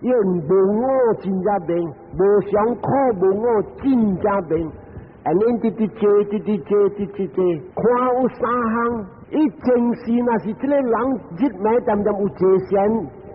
伊無我真正明，無常苦無我真正明。And then 直直坐，直直坐，直直坐，看有三項。伊前世若是這個人日暝恬恬有坐禪，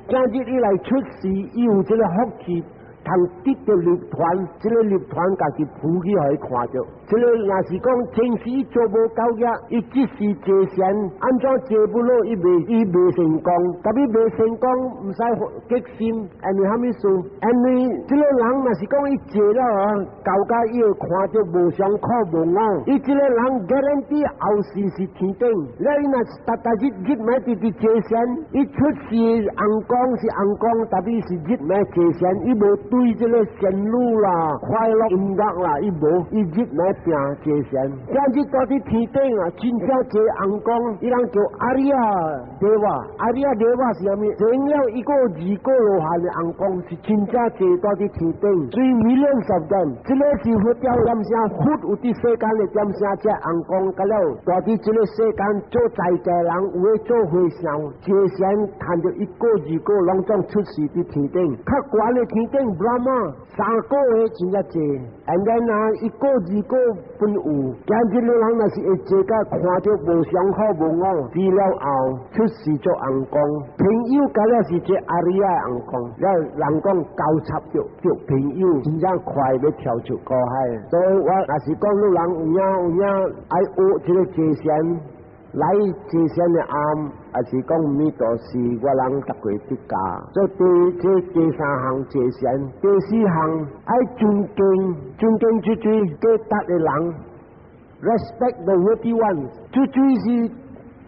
今日伊來出世，伊有這個福氣，通得著涅槃，這個涅槃家己浮起予伊看著。這個若是講前世伊做無夠額，伊這世坐禪，按怎坐不落，伊未成功。特別未成功，毋使激心，因為啥物事？因為這個人若是講伊坐了啊，到甲伊會看著無常苦無我，伊這個人 guarantee 後世是天頂。了伊若是逐逐日日暝直直坐禪，伊出世尪公是尪公，特別是日暝坐禪，伊無對這個仙女啦、快樂音樂啦，伊無，伊日暝拼坐禪。今日蹛佇天頂啊，真正濟尪公，伊人叫 Ariya Deva，Ariya Deva 是啥物？成了一個二果羅漢的尪公，是真正濟蹛佇天頂，3 millions of them。這個是佛教點聲，佛有佇世間的點聲，這尪公，佮了蹛佇這個世間做在家人，有的做和尚，坐禪趁著一果二果，攏總出世佇天頂。較懸的天頂，Brahma 三果的真正濟，and then 啊一果二果本有。今日的人若是會坐甲看著無常苦無我，死了後出世做尪公，朋友佮了是這 Ariya 尪公，了人講交插著著朋友，真正快欲跳出苦海。所以我若是講汝人有影有影愛學這個坐禪，來坐禪的暗，還是講彌陀寺，我人逐個得教。所以第這第三項坐禪，第四項愛尊敬，尊敬這這過達的人，respect the worthy ones。這這是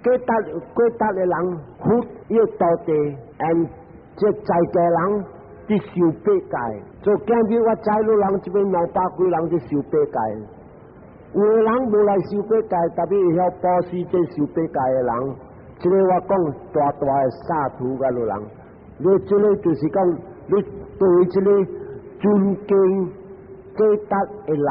過達過達的人，佛伊個徒弟，and 這在家人佇受八戒。所以今日我知汝人這邊200幾人佇受八戒。有的人無來受八戒，特別會曉布施這受八戒的人，這個我講大大的薩圖佮汝人，你這個就是講你對這個尊敬過達的人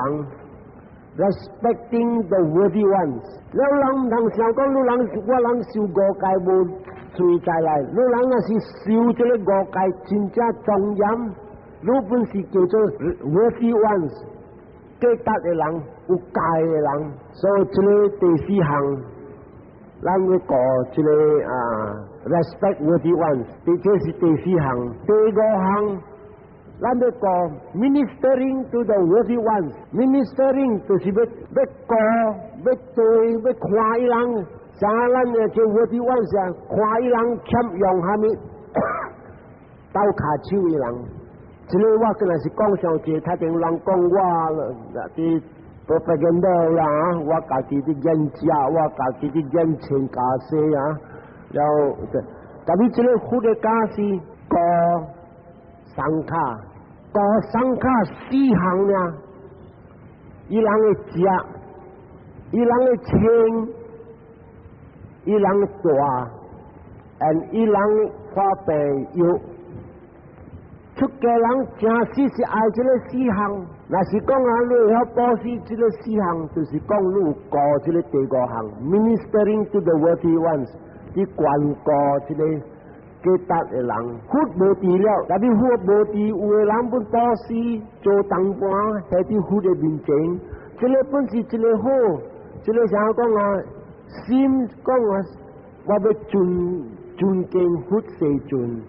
，respecting the worthy ones。了人毋通想講，汝人我人受五戒無罪在來，汝人若是受這個五戒真正莊嚴，汝本是叫做 worthy ones。過達的人，有戒的人，所以這個第四項，咱欲顧這個啊，respect worthy ones，這是第四項。第五項，咱欲顧 ministering to the worthy ones，ministering 就是欲欲顧、欲對、欲看伊人，像咱的這 worthy ones 啊，看伊人欠用啥物，鬥跤手伊人。這個我敢若是講上濟，頭前人講我佇 propaganda 啦，我家己佇演食，我家己佇演穿袈裟啊，了後，特別這個佛的教示，顧 Sangha，顧 Sangha 四項呢，伊人的食，伊人的穿，伊人的蹛，and 伊人看病藥。出家人誠實是愛這個四項，若是講啊，你會曉布施這個四項，就是講你有顧這個第五項，ministering to the worthy ones，去關顧這個過達的人。佛無佇了，特別佛無佇，有的人本布施做銅盤，喺佇佛的面前，這個本是一個好，這個啥講啊？心講啊，我欲尊敬佛世尊。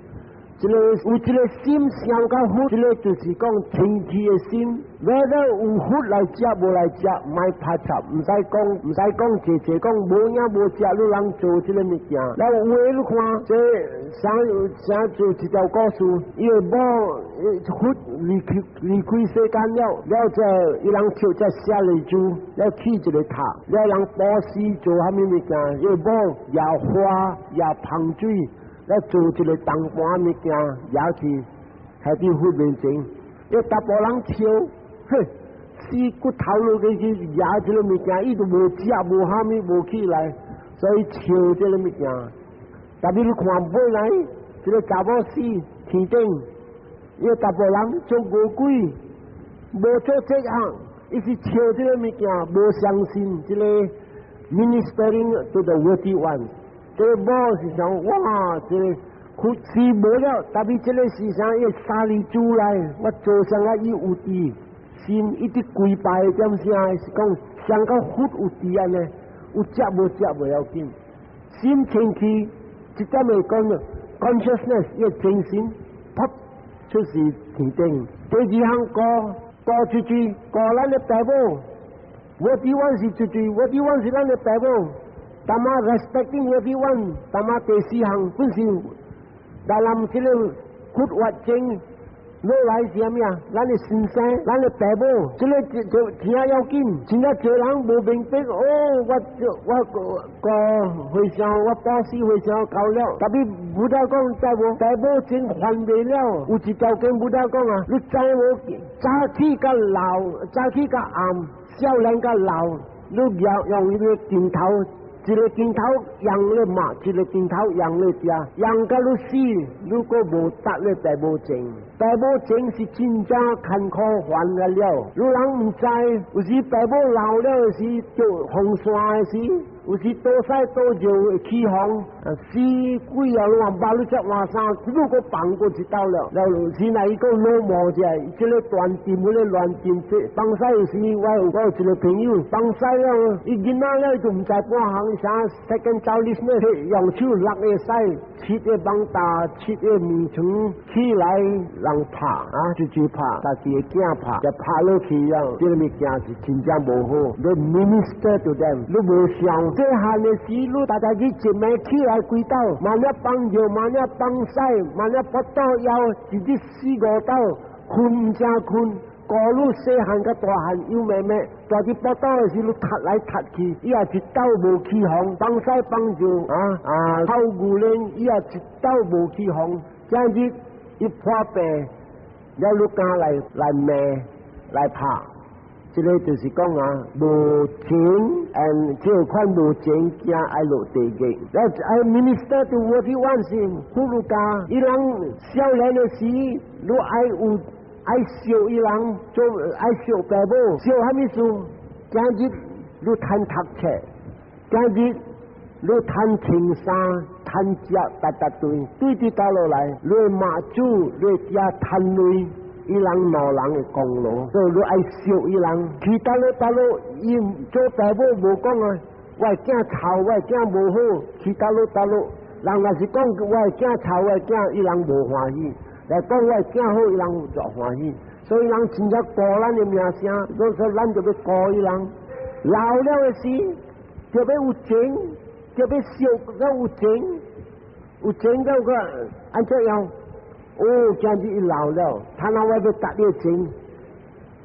這個有這個心想到佛，這個就是講清氣的心。whether 有佛來食無來食，莫拍插，毋使講，毋使講濟濟講無影無食，汝人做這個物件。了有的你看，這啥啥做一條故事，伊的某佛離開世間了，了這伊人抽這舍利子，了起一個塔，了人布施做啥物物件，伊的某也花也芳水。來做一個銅盤物件，也去喺佇佛面前，伊查埔人笑，哼，死骨頭落去去蜈這個物件，伊都無食無蝦米無起來，所以笑這個物件。特別你看尾來，這個查某死天頂，伊個查埔人做餓鬼，無做這項，伊是笑這個物件，無相信這個 ministering to the worthy ones。這個某是想哇，這個佛是無了，但是這个時啥伊沙利主來，我做啥啊？伊有智，心一直跪拜點聲，是講像個佛有智按呢，有食無食無要緊，心清氣，一點會講 consciousness 伊精神，噗出是天頂。第二項顧顧出去，顧咱的爸母，Worthy One 是出去，Worthy One 是咱的爸母。淡仔 respecting Worthy One，淡仔第四項本是，但咱這个佛法經落來是啥物啊？咱的先生，咱的爸母，這个就聽要緊。真正濟人無明白哦，我我個回向，我布施回向夠了。特別 Buddha 講知無？爸母情還袂了，有一條經 Buddha 講啊，你知無？早起佮老，早起佮暗，少年佮老，你用用彼个鏡頭。一个鏡頭用咧罵，一个鏡頭用咧食，用到你死，如果無達咧爸母情，爸母情是真正艱苦還了了。有人毋知，有時爸母老了時，著風沙的時，有時倒屎倒尿會起風，死鬼啊！你話肉你才換衫，如果放過一道了，了有時若伊閣老毛者，這个斷針，彼个亂針，這放屎有時我有一个朋友放屎了，伊囡仔了伊就毋知半項。啥 second childishness 用手六个屎，七个網罩，七个眠床起來人拍啊，就就拍，家己的囝拍，就拍落去了，這个物件是真正無好。你 minister to them，你無想細漢的時，你大家去一暝起來幾斗，萬一放尿，萬一放屎，萬一腹肚枵，一日四五斗，睏毋正睏。顧你細漢佮大漢有妹妹，大佇腹肚的時，你踢來踢去，伊也一斗無起風，放屎放尿啊啊，臭牛奶，伊也一斗無起風。這日伊破病，了你敢來來罵來拍，這个就是講啊，無情，and 這款無情，驚愛落地獄。了愛 minister to Worthy One 是婦孺家，伊人少年的時，你愛有。愛惜伊人做愛惜爸母，惜啥物事？今日你趁讀冊，今日你趁穿衫、趁食，逐逐頓對佇倒落來，你媽祖你食趁鐳，伊人兩人的功勞，所以你愛惜伊人。去倒落倒落，伊做爸母無講啊，我的囝臭，我的囝無好，去倒落倒落，人若是講我的囝臭，我的囝，伊人無歡喜。來講我的囝好，伊人就歡喜。所以人真正顧咱的名聲，所以咱就欲顧伊人。老了的時，就欲有情，就欲惜閣有情，有情閣個按怎樣？哦，今日伊老了，他那我欲答你情。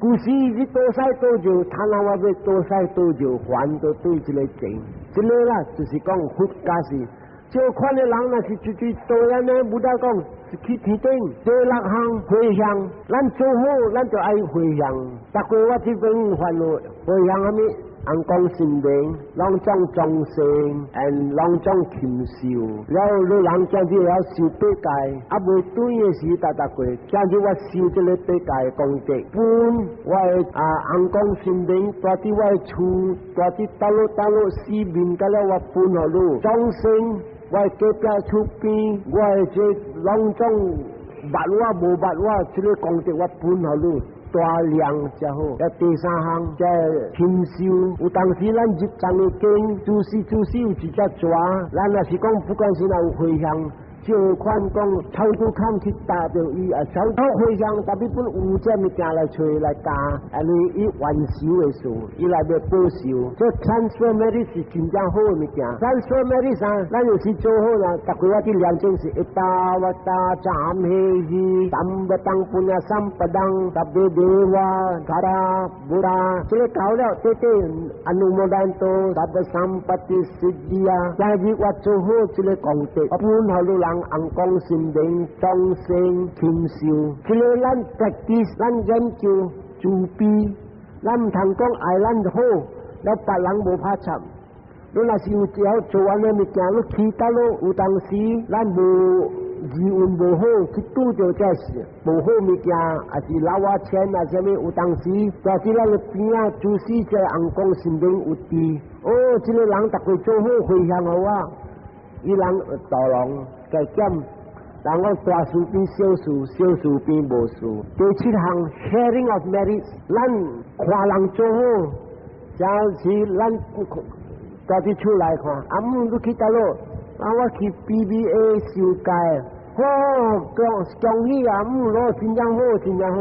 古時你倒屎倒尿，他那我欲倒屎倒尿，還都對這个情。這个啦，就是講佛家是。這款的人若是出去做按呢，Buddha 講是去天頂，第六項迴向，咱做好，咱就愛迴向。逐過我這邊煩惱迴向啥物？尪公神明，攏總眾生，and 攏總禽獸。了你人今日會曉修八戒，啊未轉的時，逐逐過，今日我修這个八戒功德，分我的啊尪公神明，蹛佇我的厝，蹛佇倒落倒落四面，甲了我分予你眾生。我的隔壁厝邊，我的這攏總捌我無捌我，這个功德我分予你，大量才好。啊，第三項這禽獸，有當時咱入藏的經，祖師祖師有一隻蛇，咱若是講不管是若有迴向，這款講草拄坎去踏著伊啊，草拄迴向，特別本有這物件來揣來教，因為伊還仇的事，伊來欲報仇。這 transfer merit 是真正好的物件。transfer merit 啥？咱有時做好啦，逐個我佇念經是 ettavata ca amhehi sambhatam puñña sampadam sabbe deva tatha buddha，這个搞了，對對，anumodantu sabba sampatti siddhiya，今日我做好這个功德，我分予你人。尪公神明、眾生、禽獸，這个咱 practice，咱研究慈悲，咱毋通講愛咱好，了別人無拍插。你若是有曉做按呢物件，你去倒落有當時，咱無時運無好，去拄著這是無好物件，抑是老仔錢啊，啥物有當時，就是咱的邊仔祖師這尪公神明有智，哦，這个人逐個做好迴向予我，伊人導龍加減。人講大事變小事，小事變無事。第七項 sharing of merit，咱看人做好，就是咱家己出來看。阿姆你去佗落？啊，我去 BBA 修戒，好，恭恭喜阿姆咯，真正好，真正好。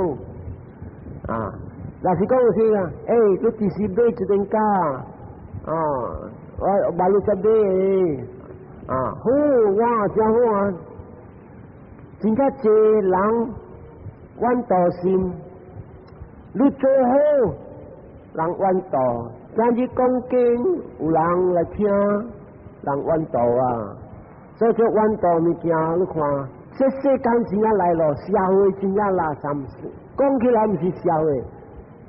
啊，若是講有啥啊？欸，你幾時買一間家？啊，我馬路才買的。啊，好哇，真好啊！真正濟人怨妒心，你做好，人怨妒；今日講經有人來聽，人怨妒啊。所以這怨妒物件，你看，這世間真正來咯，社會真正垃圾，講起來毋是社會。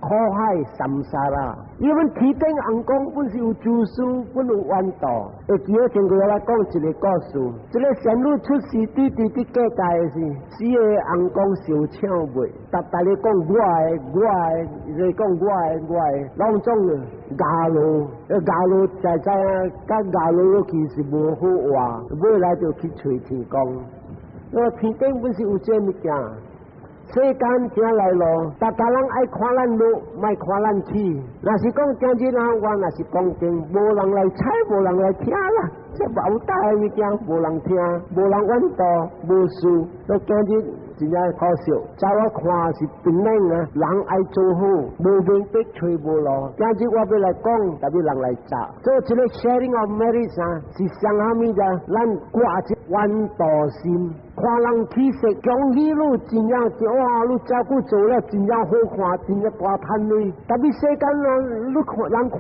苦海 samsara，因為天頂尪公本是有自私，本有怨妒。會記得前幾日來講一個故事，這個仙女出世佇佇佇過界的時，四個尪公相搶袂，逐逐咧講我的我的，伊個講我的我的，攏總咬落，咬落知知影，佮咬落落去是無好話，尾來就去揣天公。我天頂本是有這物件。世間正來咯，逐家人愛看咱落，莫看咱起。若是講今日啊，我若是講經，無人來睬，無人來聽啦。這無大的物件，無人聽，無人怨妒，無事。都今日真正可惜，照我看是平等啊，人愛做好，無明白揣無路。今日我欲來講，特別人來查。做這個 sharing of merit 啊，是啥物啫？咱掛這怨妒心。看人起色，恭喜你真正哇！你這久做了真正好看，真正大趁鐳。特別世間人，你看人看，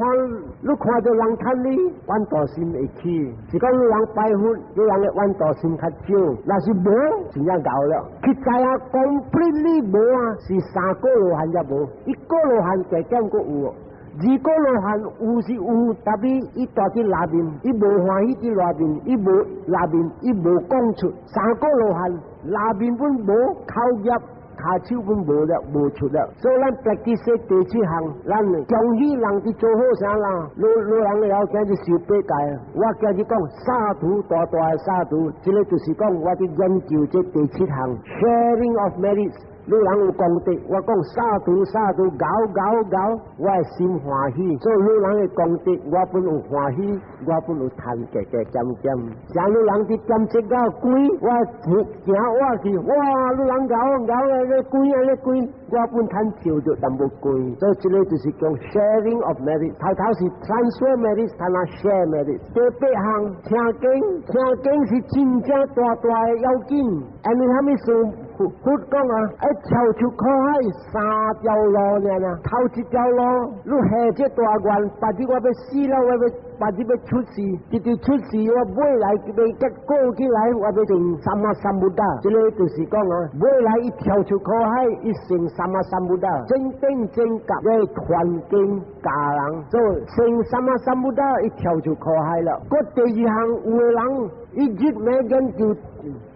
你看著人趁鐳，怨妒心會起。是講你人拜佛，你人的怨妒心較少。若是無，真正𠢕了。去知影 completely 無啊，是三果羅漢才無，一果羅漢加減閣有。二果羅漢有是有，特別伊蹛佇內面，伊無歡喜佇內面，伊無內面，伊無講出。三果羅漢內面本無口業，跤手本無了，無出了。所以咱 practice 第七項，咱恭喜人佇做好啥啦？老老人會曉今日受八戒，我今日講 sadhu 大大的 sadhu，這個就是講我佇研究這第七項 sharing of merits。你人有功德，我講 sadhu sadhu，𠢕𠢕𠢕，我的心歡喜。所以你人的功德，我本有歡喜，我本有趁加加減減。像你人佇點這個鬼，我行我去，哇！你人𠢕𠢕啊，咧鬼啊咧鬼，我本趁笑著淡薄鬼。所以這個就是講 sharing of merit，頭頭是 transfer merit，頭仔 share merit。第八項聽經，聽經是真正大大的要緊。因為啥物事？佛講啊，愛跳出苦海三條路爾爾，頭一條路，你下這大願，別日我欲死了，我欲別日欲出世，直直出世，我未來欲結過起來，我欲成 Sammasambuddha。這個就是講啊，未來伊跳出苦海，伊成 Sammasambuddha，正等正覺的傳經教人，做成 Sammasambuddha，伊跳出苦海了。閣第二項，有的人伊日暝研究。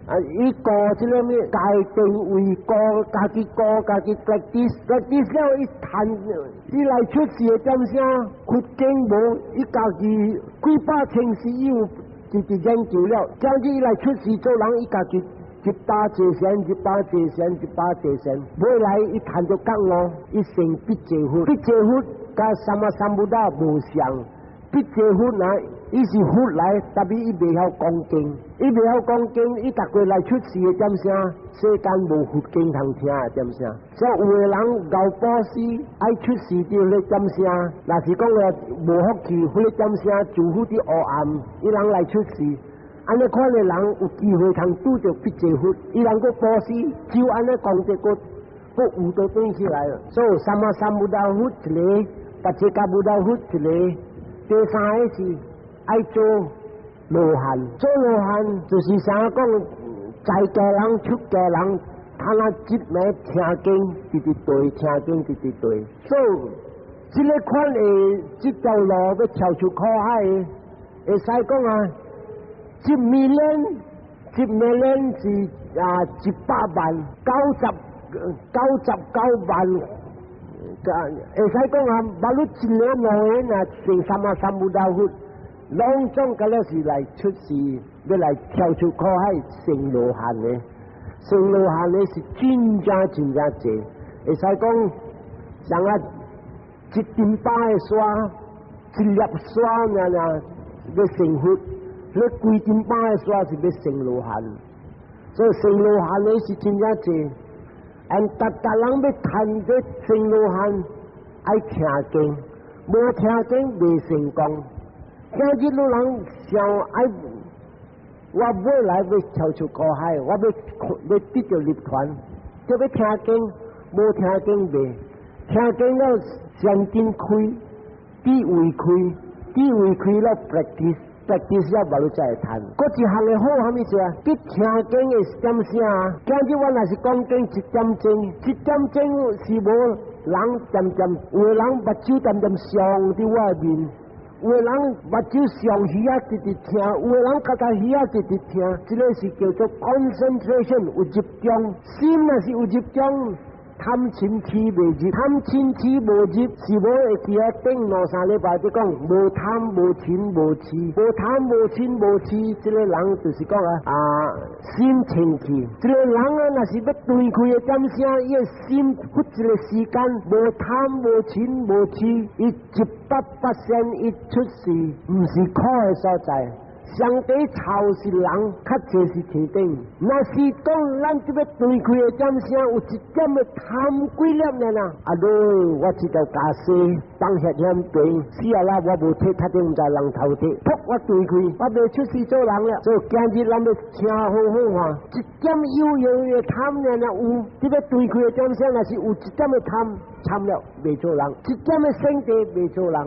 啊！伊過這個咩戒定慧過，家己過家己 practice practice 了，伊趁伊來出世的點聲，佛經無，伊家己幾百千世伊有直直研究了，將伊來出世做人，伊家己一百坐禪，一百坐禪，一百坐禪，尾來伊趁著覺悟，伊成必濟佛，必濟佛佮 Sammasambuddha 無相，必濟佛呢？伊是佛來，特別伊袂曉講經，伊袂曉講經，伊逐個來出世的點聲，世間無佛經通聽的點聲。所以有的人𠢕布施愛出世佇咧點聲，若是講咧無福氣，彼個點聲住府佇黑暗，伊人來出世，按呢款的人有機會通拄著必濟佛，伊人閣布施，就按呢功德閣閣有得轉起來了。所以 Sammasambuddha 佛一個，Paccekabuddha 佛一個，第三個是愛做羅漢，做羅漢就是啥講，在家人出家人，他那一暝聽經，直直對，聽經直直對。所以這個款的這條路欲跳出苦海，會使講啊，一 million，一 million 是啊100萬，99萬。會使講啊，馬路一個兩個若成 Sammasambuddha 佛。攏總敢若是來出世，欲來跳出苦海成羅漢的。成羅漢咧是真正真正濟，會使講像啊一丁百的沙，一粒沙爾爾欲成佛，你規丁百的沙是欲成羅漢，所以成羅漢咧是真正濟。And 逐逐人欲趁這成羅漢愛聽經，無聽經袂成功。今日有人想愛，我未來欲跳出苦海，我欲得著涅槃，就欲聽經，無聽經袂，聽經了善根開，智慧開，智慧開了 practice，practice 了無你才會趁。閣一項的好啥物事啊？佇聽經的點聲，今日我若是講經一點鐘，一點鐘是無人恬恬，有的人目睭恬恬上佇我的面。有的人目睭上耳仔直直聽，有的人較較耳仔直直聽，這个是叫做 concentration 有集中，心若是有集中，貪嗔痴袂入，貪嗔痴無入，是無會記啊頂兩三禮拜就講無貪無嗔無痴，無貪無嗔無痴，這个人就是講啊啊心清氣。這个人啊，若是欲斷開的點聲，伊的心忽一个時間無貪無嗔無痴，伊100%伊出世，毋是苦的所在。上帝臭是人，較濟是天頂。若是講咱這欲斷開的點聲，有一點的貪幾粒爾啦。啊嘍，我這條家私放遐險病，死啊啦！我無提，他頂毋知人頭提，噗！我斷開，我袂出世做人了。所以今日咱欲聽好好話，一點有用的貪爾爾有，這欲斷開的點聲，若是有一點的貪，慘了，袂做人；一點的性地袂做人。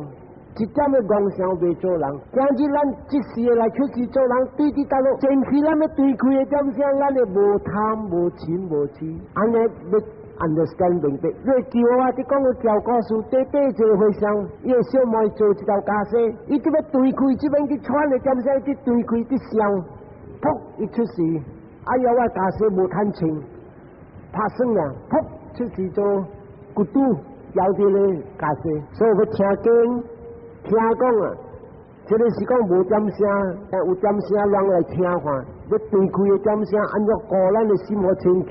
一點的妄想袂做人，今日咱這世來出世做人，對佇倒落前世咱欲斷開的點聲，咱會無貪無嗔無痴，按呢欲 understand 明白。你叫我佇講個教故事，短短一个和尚，伊的小妹做一條家私，伊這欲斷開這邊去穿的點聲，去斷開去想，噗！伊出世，哎呀，我家私無趁錢，拍算啦，噗！出世做骨拄，枵佇咧家私，所以欲聽經。聽講啊，這个是講無點聲，但有點聲人來聽看，欲斷開的點聲，按怎顧咱的心予清氣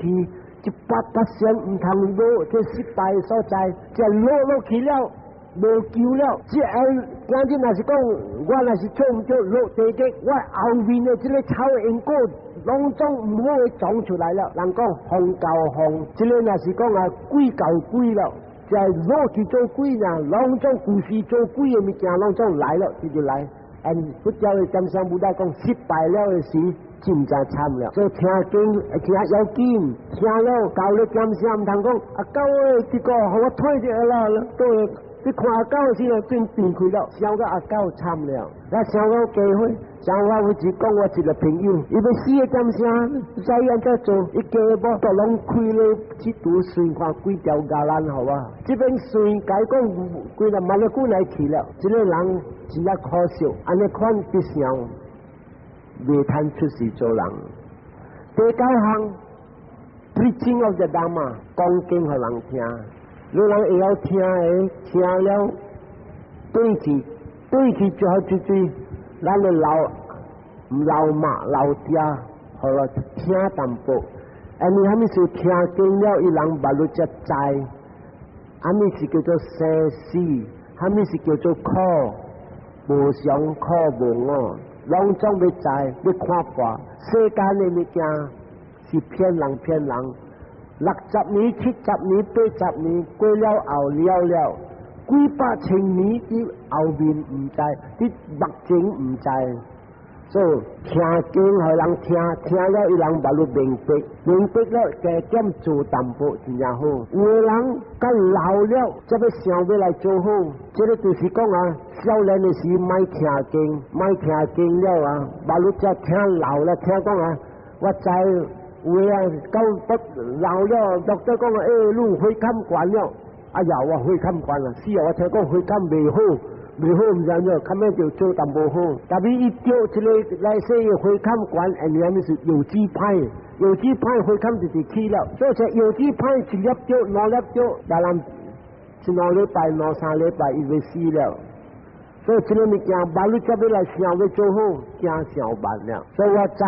，100%毋通落這失敗的所在，這落落去了，無救了。這下今日若是講，我若是做毋著落地獄，我後面的這个臭因果，攏總毋好會撞出來了。人講風交風，這个若是講啊，鬼交鬼了。就落去做鬼啦，攏總舊時做鬼的物件，攏總來了，直直來。And 佛教的點聲 Buddha 講失敗了的時，真正慘了。所以聽經聽要緊，聽了教咧點聲，毋通講阿狗欸，這個予我退一下啦，對，你看阿狗時陣變斷開了，想到阿狗慘了，那想到機會，像我有一講我一個朋友，伊欲死的點聲，知按怎做，伊家某都攏開咧去拄水看幾條牙蘭好啊，這邊水解講規個馬來久來去了，這个人真正可惜，按呢款必想袂通出世做人。第九項，preaching of the Dhamma，講經予人聽，你人會曉聽的，聽了對去對去最後一句，咱的老老媽老爹，予伊聽淡薄。因為啥物事聽經了，伊人目睭才知，啥物是叫做生死，啥物是叫做苦，無常苦無我，攏總欲知，欲看破。世間的物件是騙人騙人，60年、70年、80年過了後了了，幾百千年佇後面毋知，佇目前毋知。所以聽經予人聽，聽了伊人目睭明白，明白了加減做淡薄真正好。有的人較老了，才欲想欲來做好，這个就是講啊，少年的時莫聽經，莫聽經了啊，目睭才聽老了，聽講啊，我知有的啊，到不老了，doctor 講啊，欸，你血壓懸了，哎呀，我血壓懸了，是啊，我聽講血壓袂好。袂好毋知影，較尾就做淡薄好。特別伊著這个來說血壓懸，因為啥物是藥劑歹，藥劑歹血壓直直起了。所以說藥劑歹一粒著，兩粒著，當然一兩禮拜、兩三禮拜伊就死了。所以這个物件，目睭才欲來想欲做好，驚上慢了。所以我知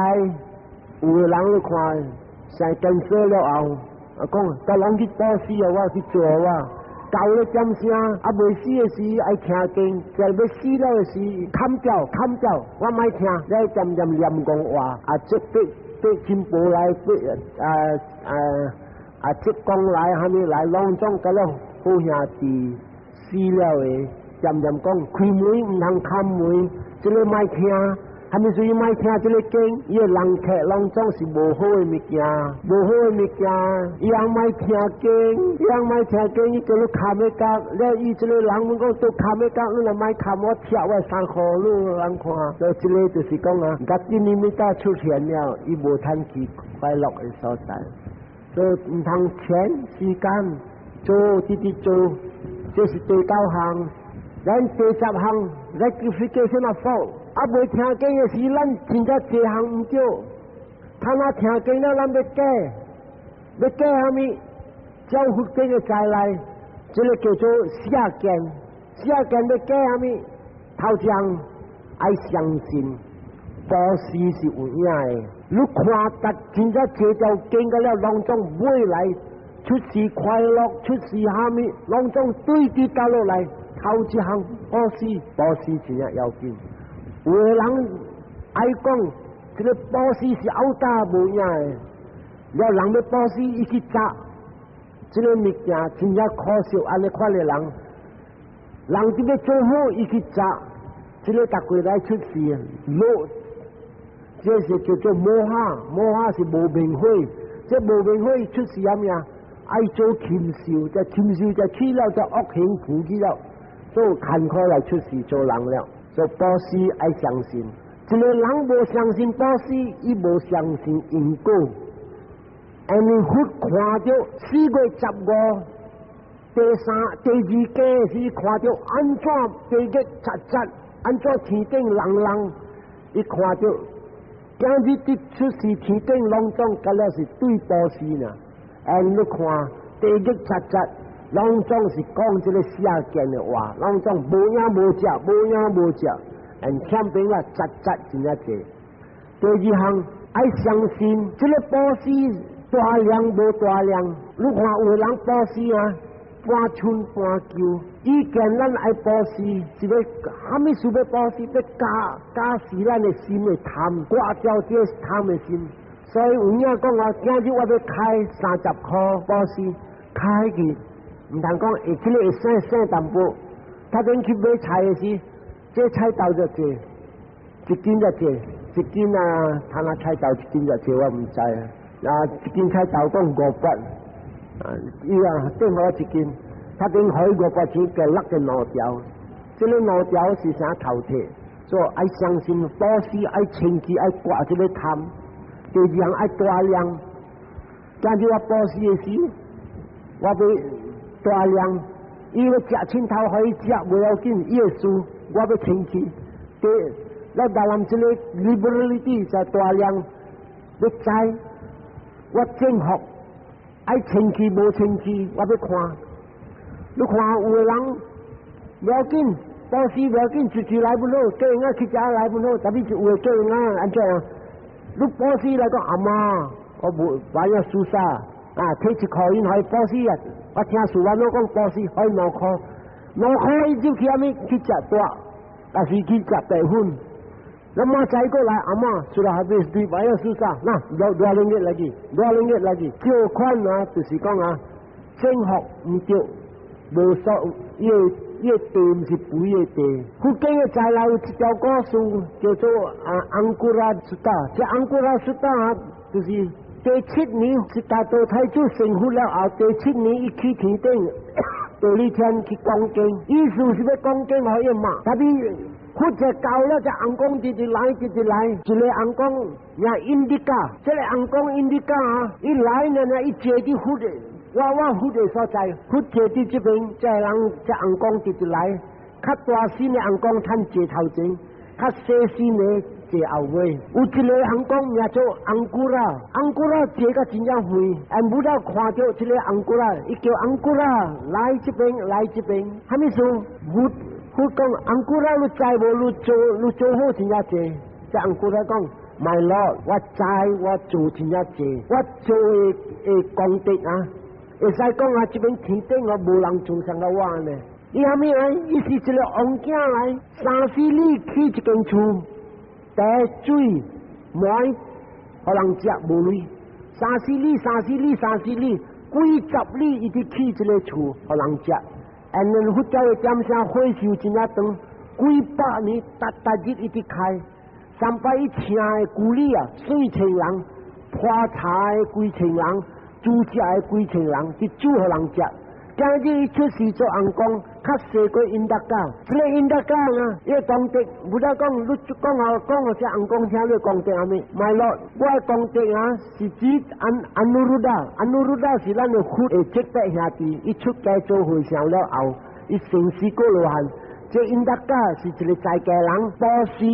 有的人你看，生 cancer 了後，啊講，逐人去布施啊，我去做啊。舊咧點聲，啊未死的時愛聽經，就欲死了的時，砍掉砍掉，我莫聽，你愛恬恬念講話，啊這八八親婆來，八啊啊啊浙江來，蝦米來，攏總佮了好兄弟死了的，恬恬講開門毋通關門，這个莫聽。蝦米事伊莫聽這个經？伊的人客攏總是無好的物件，無好的物件，伊人莫聽經，伊人莫聽經，伊叫你砍欲甲，了伊這个人阮講都砍欲甲，你若莫砍我拆我衫褲，你人看，所以這个就是講啊，結尼蜜達出現了，伊無通去快樂的所在，所以毋通錢時間做，直直做，這是第九項。咱第十項 rectification of fault。啊，未聽經的時，咱真正這項毋對。他若聽經了，咱欲改，欲改蝦米？照佛經的再來，這个叫做邪見。邪見欲改蝦米？頭一項愛相信，布施是有影的。你看得真正這條經個了，攏總未來出世快樂，出世蝦米，攏總對佇倒落來。頭一項布施，布施真正要緊。有的人愛講，這个布施是拗打無影的，了人欲布施，伊去紮，這个物件真正可惜，按呢款的人，人佇欲做好，伊去紮，這个逐過來出事，落，這是叫做 moha，moha 是無明火，這無明火出事啥物啊？愛做禽獸，這禽獸就去了，這惡行浮去了，做坎坷來出事做人了。做布施愛相信，一個人無相信布施，伊無相信因果。因為佛看著4月15，第三、第二家時看著按怎地獄賊賊，按怎天頂人人，伊看著今日佇出世天頂攏總，敢若是對布施呢。哎，你看地獄賊賊，攏總是講這个邪見的話，攏總無影無跡，無影無跡，嗯，欠兵啊，賊賊真正濟。第二項愛相信，這个布施大量無大量，你看有人布施啊，半春半秋。以前咱愛布施，是欲蝦米事欲布施？欲加加持咱的心的貪，割掉這貪的心。所以有影講啊，今日我欲開30箍布施，開去，毋通講會這个會省省淡薄。他陣去買菜的時，這菜豆就濟，一斤就濟，一斤啊，他那菜豆一斤就濟，我毋知啊。啊，一斤菜豆講500，啊，伊啊頂好一斤，他頂予500錢，給落個兩條，這个兩條是啥頭鐵？所以愛相信布施，愛清氣，愛割這个貪。第二項愛大量，今日我布施的時，我欲大量，伊欲食凊頭，予伊食無要緊，伊會輸，我欲清氣。第，咱台南這个 liberality 就大量，欲知我正福愛清氣無清氣，我欲看。你看有的人無要緊，布施無要緊，出去來不好，叫𪜶仔去食來不好，特別是有的叫𪜶仔按怎啊？你布施來講阿媽，我無買啊輸啥啊？提一箍銀予伊布施啊！我聽師父講布施予伊兩箍，兩箍伊就去啥物去食大，還是去食白粉？那麼再過來，阿媽出來還對買啊輸啥？那 dua ringgit lagi，dua ringgit lagi，這款啊，就是講啊，正福毋對，無所伊個伊個地毋是肥的地。佛經的材料有一條故事叫做啊 Ankura Sutta，這 Ankura Sutta 啊，就是第七年悉達多太子成佛了後，第七年伊去天頂，第二天去講經，意思是欲講經予伊嘛，特別佛就到了，這尪公直直來，直直來，一个尪公名 Indika，這个尪公 Indika 啊，伊來呢呢，伊坐佇佛的，我我佛的所在，佛坐佇這邊，這个人這尪公直直來，較大身的尪公趁坐頭前，較細身的坐後尾。有一个尪公名做 Ankura，Ankura 坐甲真正遠，俺無了看著這个 Ankura，伊叫 Ankura 來這邊，來這邊，蝦米事？佛佛講 Ankura 你知無？你做你做好真正濟，這 Ankura 講， My Lord，我知我做真正濟，我做的功德啊，會使講啊，這邊天頂我無人做像個我呢。伊蝦米來？伊是一個王子來，30里起一間厝，茶水糜，予人食無鐳。30里、30里、30里，幾十里伊佇起一個厝，予人食。And then 佛教的點聲火壽真正長，幾百年，逐逐日伊佇開。三擺伊請的咕喱啊，四千人，潑茶的幾千人，煮食的幾千人，佇煮予人食。今日伊出世做尪公，較細過因達家。這個因達家啊，伊功德，無得講，你講啊講，予這尪公聽你功德啥物？My Lord，我的功德啊，是指安 Anuruddha，Anuruddha 是咱的佛的叔伯兄弟，伊出家做和尚了後，伊成四果羅漢。這因達家是一個在家人，布施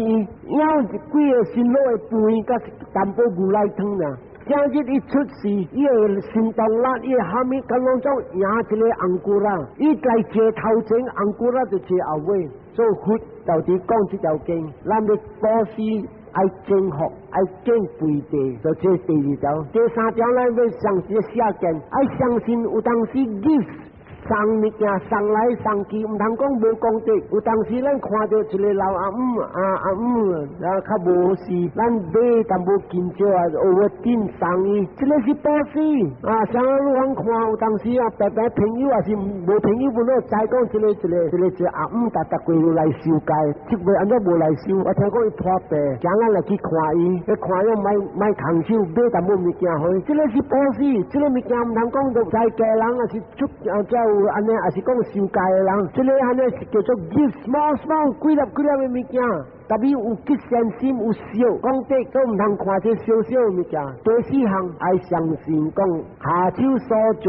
養幾個新老的飯，佮淡薄牛奶湯爾。今日伊出世，伊的神動力，伊的蝦米，敢攏總贏一個 ankura。伊來坐頭前，ankura 就坐後尾。所以佛到底講這條經，咱欲布施愛敬福，愛敬背地，就這第二條。第三條，咱欲相信邪見，愛相信有當時 gift 送物件送來送去，毋通講無功德。有當時咱看著一個老阿姆啊阿姆啊較無事，咱買淡薄金蕉啊，學頂送伊，這個是布施啊。像你通看有當時啊，白白朋友也是無朋友，本來知講這個這個這個這個阿姆逐逐過來收街，這回按怎無來收？我聽講伊破病，今咱來去看伊，去看伊莫莫空手買淡薄物件予伊，這個是布施，這個物件毋通講著在家人也是出啊才有按呢，也是講受戒的人，這個按呢是叫做 give small small 幾粒幾粒的物件，特別有吉善心有笑，講得都毋通看這小小的物件。第四項愛相信講跤手所做、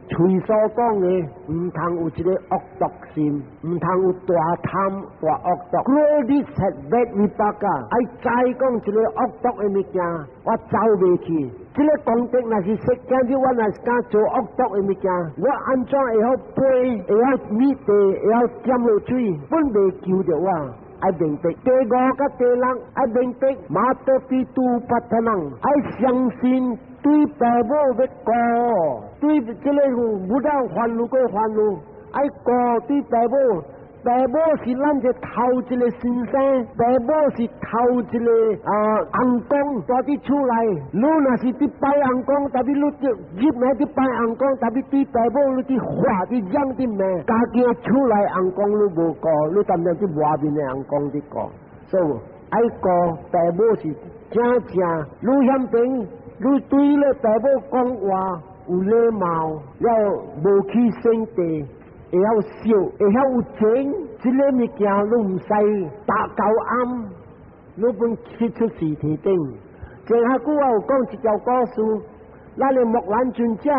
喙所講的，毋通有一個惡毒心，毋通有大貪大惡毒。Great deeds have bad vipaka，愛知講一個惡毒的物件，我走袂去。這個功德若是說，今日我若是敢做惡毒的物件，我按怎會曉飛，會曉滅地，會曉減落水，本袂救著我。愛明白第五佮第六，愛明白馬得比都巴特人，愛相信對爸母欲顧，對這個無得煩惱過煩惱，愛顧對爸母。爸母是咱這頭一個先生，爸母是頭一個啊尪公，蹛佇厝內。你若是佇拜尪公，特別你入來佇拜尪公，特別對爸母你佇話佇嚷佇罵，家己的厝內尪公你無顧，你當然佇外面的尪公佇顧。所以愛顧爸母是正正，你嫌貧，你對咧爸母講話有禮貌，了無去生地。會曉笑，會曉有情，這個物件你毋使打交暗，你本去出世天頂。前下久我有講一條故事，咱的木蘭尊者，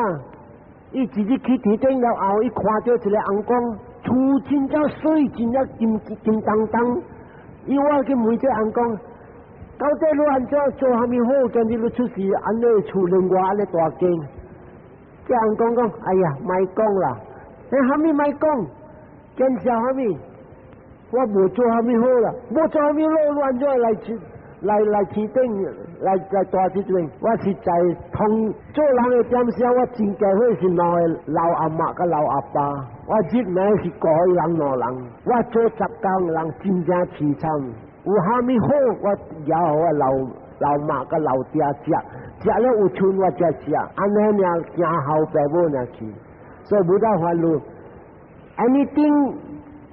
伊一日去天頂了後，伊看著一個尪公，厝真正媠，真正金金當當。伊我去問這尪公，到底你按怎做蝦米好？今日你出世按呢厝另外按呢大間。這尪公講：哎呀，莫講啦！欸，蝦米莫講？見笑蝦米？我無做蝦米好啦，無做蝦米好，你按怎來去來來天頂來來大這邊？我實在通做人的點聲，我真佳伙是兩個老阿嬤佮老阿爸。我日暝是顧彼人兩人，我做10工人真正淒慘。有蝦米好，我攑予我老老媽佮老爹食，食了有剩我才食，按呢爾行孝爸母爾去。所以無得煩惱，anything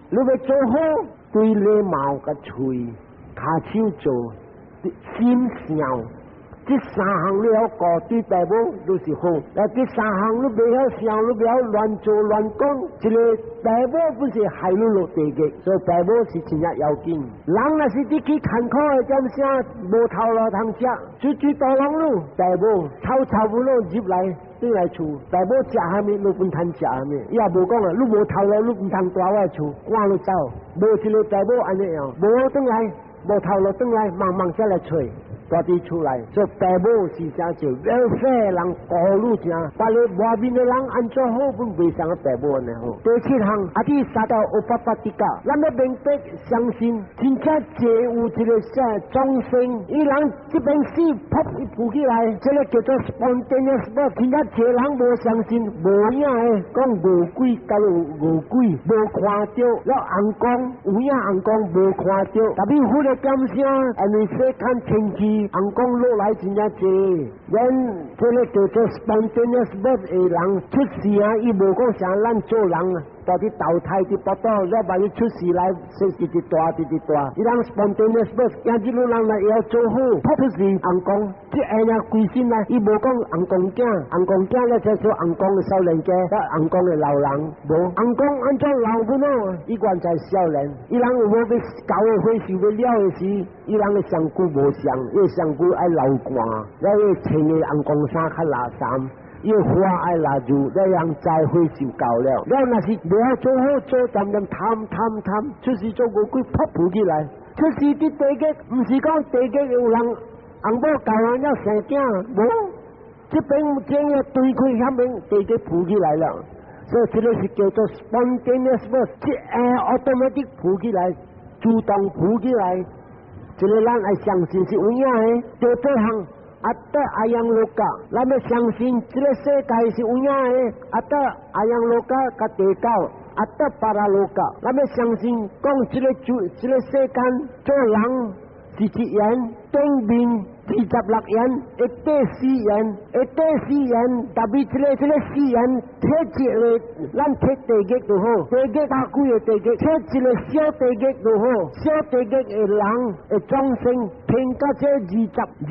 你欲做好，對禮貌佮喙、跤手做，心想，這三項你曉顧對爸母都是好。那這三項你袂曉想，你袂曉亂做亂講，這個爸母不是害你落地獄，所以爸母是真正要緊。人若是佇去艱苦的點聲，無頭路通食，出去大龍路，爸母臭臭不攏入來。轉來厝，爸母食蝦米，你本通食蝦米，伊也無講啊，你無頭路，你毋通蹛我厝，趕你走。無一個爸母按呢樣，無轉來，無頭路轉來，慢慢才來揣。蹛佇厝內，所以爸母是誠濟 welfare 人顧汝誠，別个外面的人按怎好，本袂像爸母按呢好。第七項，阿啲殺到烏巴巴迪嘎，咱欲明白相信，真正濟有一个啥眾生，伊人這邊死，噗伊浮起來，這个叫做 spontaneous birth。真正濟人無相信，無影的，講餓鬼佮餓鬼，無看著，了尪公有影尪公無看著，特別佛的點聲，因為世間天氣尪公落來真正濟，咱這个叫做 spontaneous birth 的人出世啊，伊無講像咱做人啊，蹛佇投胎佇腹肚，了萬一出世來，生直直大，直直大。伊人 spontaneous birth，今日汝人來會曉做好，出世尪公，這下爾規身來，伊無講尪公囝，尪公囝咧才做尪公的少年家，佮尪公的老人，無尪公按怎老不喏？伊原在少年，伊人有無欲交的歲數欲了的時，伊人的身軀無相，伊的身軀愛流汗，了伊穿的尪公衫較垃圾。伊花愛拉住，了人知歲數到了。了若是無曉做好做，恬恬貪貪貪，出世做餓鬼噗浮起來。出世佇地獄，毋是講地獄有人翁某教人了生囝，無。這邊正要對開遐邊地獄浮起來了。所以這个是叫做 spontaneous birth，這 automatic 浮起來，自動浮起來。這个咱愛相信是有影的，第八項。阿德阿揚羅嘎，咱欲相信這个世界是有影的。阿德阿揚羅嘎佮第九，阿德巴拉羅嘎，咱欲相信講這个主，這个世間做人是一緣，頂面26緣，會綴四緣，會綴四緣，特別這个四緣，提一个，咱提地獄就好，地獄百幾个地獄，提一个小地獄就好，小地獄的人的眾生，聽佮這26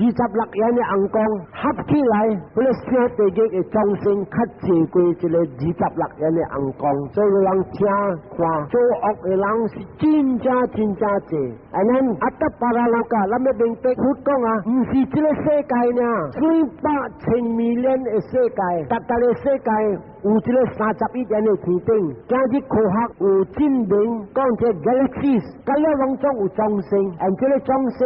緣的尪公合起來，彼个小地獄的眾生較濟過這个二十六緣的尪公，所以人聽看做惡的人是真正真正濟。按呢阿德巴拉羅嘎，咱欲明白佛講啊，毋是這个世界爾，幾百千 million 的世界，逐逐个世界有這个31億的天頂，今日科學有證明，講這 galaxies，佮了攏總有眾生，按這个眾生，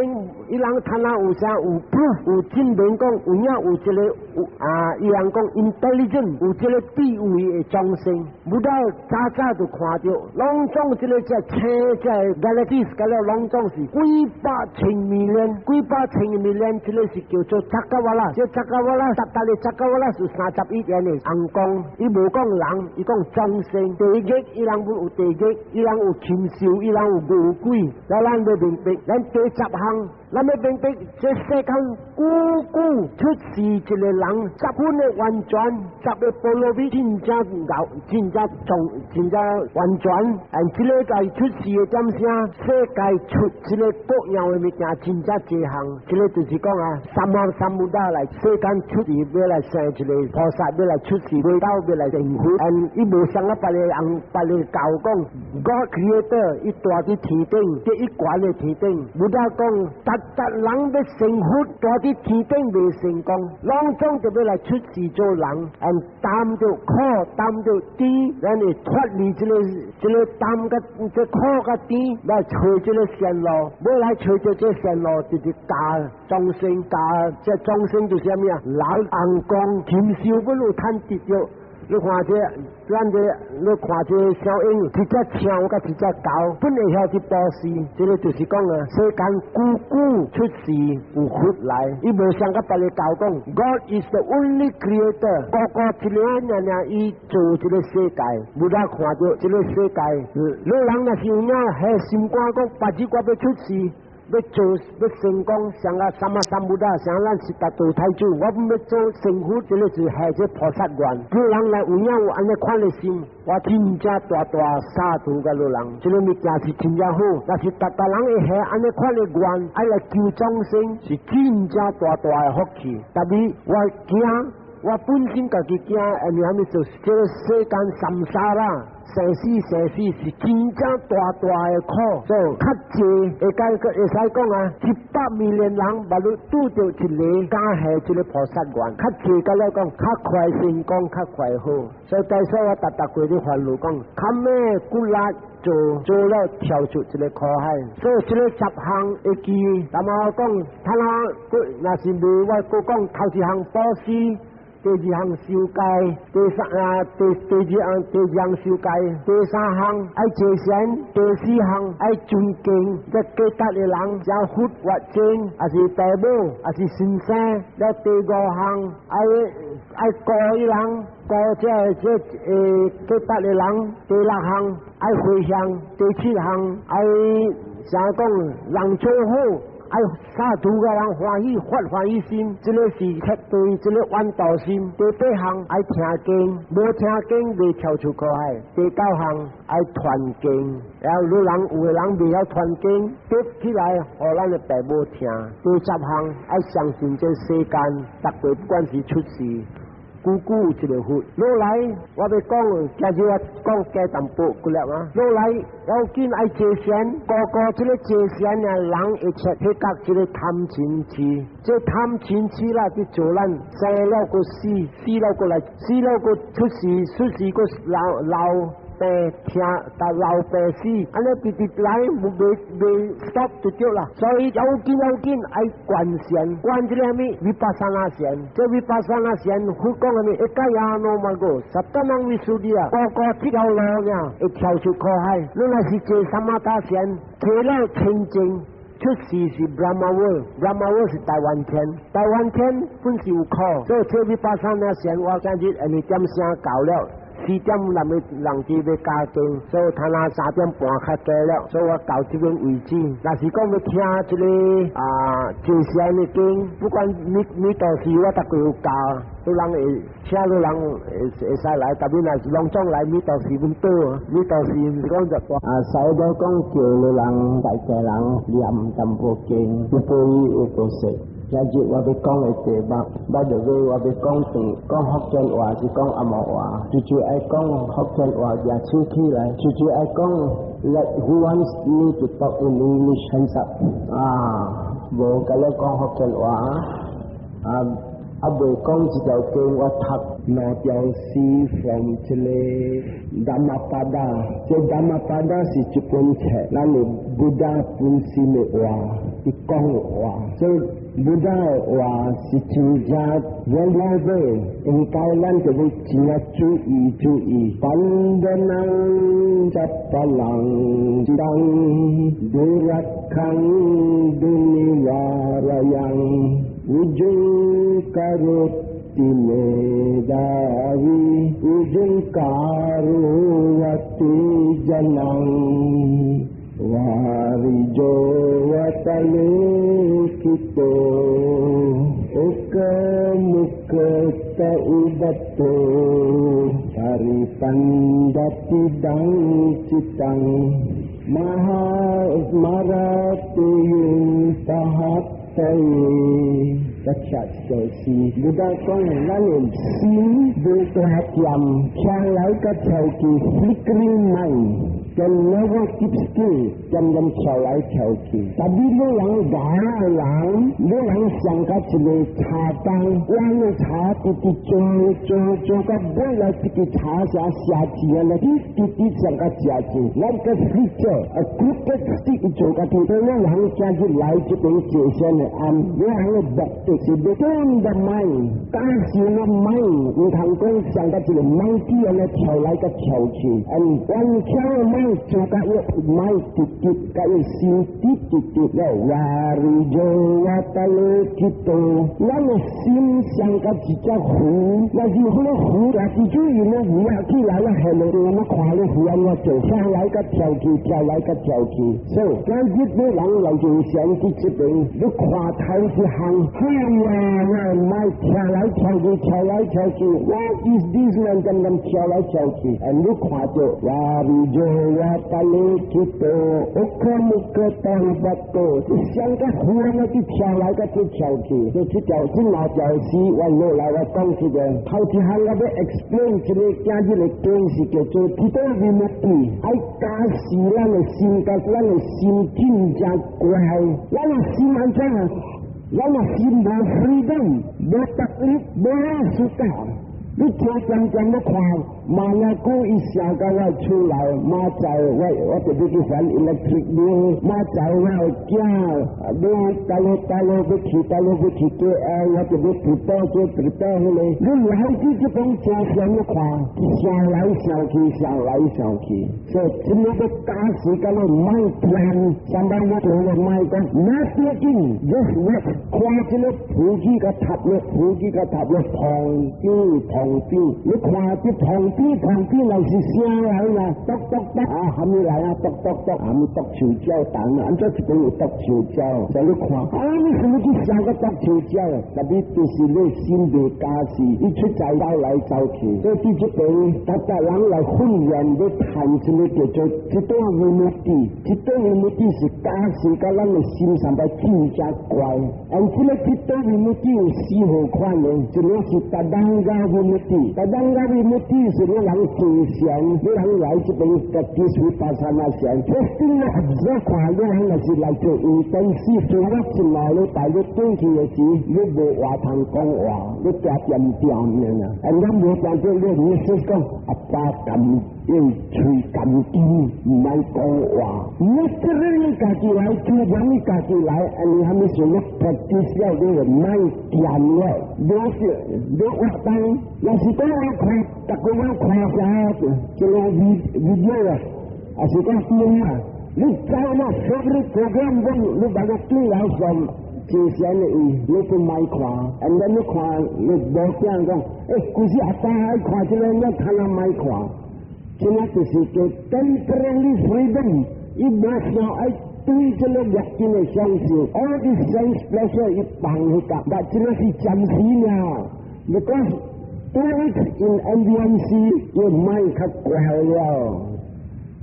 伊人睇下有啥有 proof 有證明講有影有這个有啊，伊人講 intelligent 有這个智慧的眾生，無得早早就看著，攏總這个這星這 galaxies，佮了攏總是幾百千 million，幾百千 million，這个是叫做 cakkavala，這 cakkavala，逐逐个 cakkavala 是31億的尪公，伊無講人，伊講眾生。地獄伊人有地獄，伊人有禽獸，伊人有餓鬼。來咱欲明白，咱第十項，咱欲明白，這世間久久出世一个人，十分的完全，十个波羅蜜真正𠢕，真正重，真正完全。按這个在出世的點聲，世界出這个各樣的物件，真正濟項。這个就是講啊，三藐三菩提來世間出世，欲來生一个菩薩，欲來出世，未到欲來成佛。按伊無像啊，別个人，別个教講，God creator，伊蹛佇天頂，這一懸的天頂，Buddha 講，逐逐人欲成佛，蹛佇天頂未成功，攏總就欲來出世做人，按擔著苦，擔著甜，咱會脫離這个擔佮這苦佮甜，來揣這个善路，欲來揣著這善路，就是教眾生，教這眾生就是啥物啊？人尪公禽獸本有趁得著。你看這，咱這，你看這小鷹，一隻象佮一隻狗，本會曉去布施，這个就是講啊，世間久久出世有佛來，伊無像佮別个教講，God is the only creator，個個一个爾爾伊做這个世界，Buddha 看著這个世界，你人若是有影彼心肝講，別日我欲出世。欲做欲成功，像啊三藐三菩提，像咱悉達多太子，我欲做成佛，這个是下這菩薩願。汝人來有影有按呢款的心，我真正大大 sadhu 共汝人，這个物件是真正好。若是逐逐人會下按呢款的願，愛來救眾生，是真正大大的福氣。特別我驚，我本身家己驚，因為啥物做這个世間 samsara。生死生死是真正大大的苦，所以較濟會解會使講啊，100 million 人，捌你拄著一个敢下這个菩薩願，較濟甲來講，較快成功，較快好。所以大所我逐逐過咧煩惱講，較咩骨力。做做了跳出這个苦海。所以這个十項會記，但我講，他那若是未我閣講頭一項布施。第二項受戒，第三啊，第二項第二項受戒，第三項愛坐禪，第四項愛尊敬這過達的人，像佛或僧，還是父母，還是先生。了第五項愛愛顧伊人，顧這這過達的人。第六項愛回向，第七項愛啥講人做好。愛薩埵个人歡喜，發歡喜心，這个是徹對這个怨道心。第八項愛聽經，無聽經袂跳出苦海。第九項愛傳經，然後你人有的人袂曉傳經，疊起來予咱的爸母聽。第十項愛相信這世間，逐個不管是出世，久久有一个佛。落來我欲講，今日我講加淡薄幾粒啊。落來要緊愛坐禪，個個這个坐禪啊，人會切彼覺這个貪嗔痴，這貪嗔痴啦，佇做咱生了閣死，死了閣來，死了閣出世，出世閣老老病聽，但老病死，按呢直直來，袂袂 stop 就對啦。所以要緊要緊愛觀禪，觀這个啥物？vipassana 禪，這 vipassana 禪，佛講啥物？Ekayano maggo，satttanam visuddhiya，個個這條路爾會跳出苦海。你若是坐 samatha 禪，提了清淨。出世是 Brahma world，Brahma world 是大梵天，大梵天本是有苦，所以這 vipassana 禪，我今日因為點聲到了。4點人要人佇欲加經，所以他那3點半較早了，所以我到這邊為止。若是講欲聽這个啊坐禪的經，不管你你到時我逐個有教，都人會請你人會會使來，特別若是攏總來，你到時阮倒，你到時毋是講就啊，使咗講叫你人大家人念淡薄經，有背有無識。今日我欲講的題目，by the way，我欲講長講福建話是講紅毛話，就就愛講福建話，舉手起來，就就愛講。Let who wants me to talk in English hands up 啊，無共你講福建話啊，啊未講這條經，我讀兩條詩 from 這个 Dhammapada，這 Dhammapada 是一本冊，咱的 Buddha 本身的話，伊講的話，所以 Buddha 的話是真正 valuable，應該咱就欲真正注意注意。Pandanam capalang cittam durakkhang dunivarayam ujung karoti medhavi ujung karuvati janam varijo vatalekito okamukata ubato paripandati dang citang maha maratuyung pahat 我聽這首詩，Buddha 講咱的心無大點，聽來個跳去 flickering mind，can never keep still，漸漸跳來跳去。但你你人牙的人，你人像甲一个茶燈，往個茶直直做做做到尾來，一直茶寫寫字啊，來直直像甲食字，like a flicker，a crooked stick 做甲去。所以你人今日來這邊坐禪的庵，你人的目的是欲 train the mind，但是個 mind 毋通講像甲一个 monkey 按呢跳來佮跳去，嗯，完全 mind 做甲伊 mind 直直，佮伊心直直直了，varijo vatalokito，咱的心像甲一隻魚，若是彼个魚，若是注意呢魚啊起來了，下落我看你魚按怎做，跳來佮跳去，跳來佮跳去。所以今日你人來坐禪佇這邊，你看頭一項，哎呀，那 mind 跳來跳去，跳來跳去，What is this 人咁咁跳來跳去？啊，你看著 varijo vatalokito，okhamukata ubato，像個魚按呢去跳來佮去跳去，就這條這兩條詩，我落來我講這個，頭一項我欲 explain 這个今日的經是叫做 citto vimutti，愛加持咱的心，共咱的心真正乖，咱的心按怎啊？咱的心無 freedom，無獨立，無 sukha，你聽漸漸咧看。明仔久伊寫到我厝內，明仔我就欲去還 electric bill，明仔我的囝欲佗落佗落欲去佗落欲去 KL，我就欲 prepare 這 prepare 彼個。你來去這種做啥物看？想來想去，想來想去，所以這個要加時間咯，莫plan，上班我做了莫講，not thinking，just watch，看這個浮起個塔咧，浮起個塔咧，旁邊旁邊，你看這旁邊旁邊若是聲來啦，篤篤篤啊，蝦米來啊，篤篤篤，蝦米篤樹蕉等啊，按怎一邊有篤樹蕉，所以你看，啊，你什麼去想個篤樹蕉？特別就是你心未加持，伊出在走來走去，所以佇這邊，逐逐人來訓練欲談這個叫做這種 vimutti，這種 vimutti 是加持佮咱的心上邊真正乖。按這個這種 vimutti 有四號款的，一個是 tadanga vimutti，tadanga vimutti 是你人坐禪，你人來這邊 practice vipassana 禪，first thing 你 observe 看，你人若是來做intensive 做了一兩禮拜，你轉去的時，你無話通講話，你定恬恬爾啊，啊，咱無定做，你意思講阿爸含用喙含金，毋愛講話。你這個你家己來，自然你家己來，啊，你還沒說你 practice 了，你就莫恬了，你是你活動，若是講我看，逐個我看啥，這個 video 啊，還是講電影啊，你知那 favorite program 你把個轉來上。之前的伊，你都莫看，啊，你看，你無講講，欸，其實阿爸愛看這個，你看啊莫看，這個就是叫 temporary freedom，伊無想愛對這個六根的享受，all the sense pleasure 伊放彼個，但這個是暫時爾，because 2 weeks in MBMC 伊mind較乖了。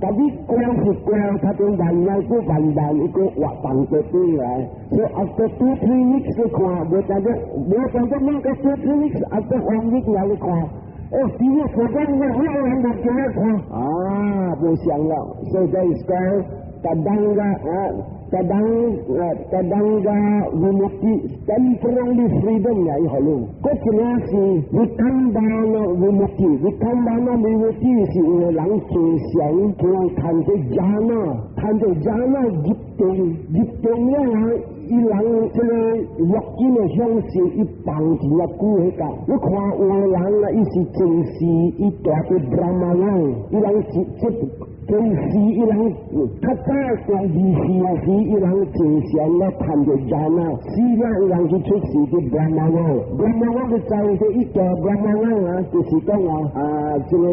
但你乖是乖，他都慢慢過慢慢一個活動就對來。所以 after 2-3 weeks 你看，無當做無當做那個 2-3 weeks after one week 來你看，哦，第一個講我我人都這樣看，啊，無相了。所以 that is called tadanga 啊，tadang tadanga vimutti temporary freedom 來好咯。嗰一個是 vikkhambhana vimutti，vikkhambhana vimutti 是有個人坐禪，突然看著 jhana，看著 jhana 入定，入定了啊，伊人這個六根的享受，伊放真啊久彼個。你看有個人啊，伊是前世伊住佇 Brahma 人，伊人是這。前世伊人較早在二世時，伊人坐禪咧談著 jhana，死了伊人去出世佇 Brahma 王，Brahma 王就知這一個 Brahma 王啊，就是講啊啊，這個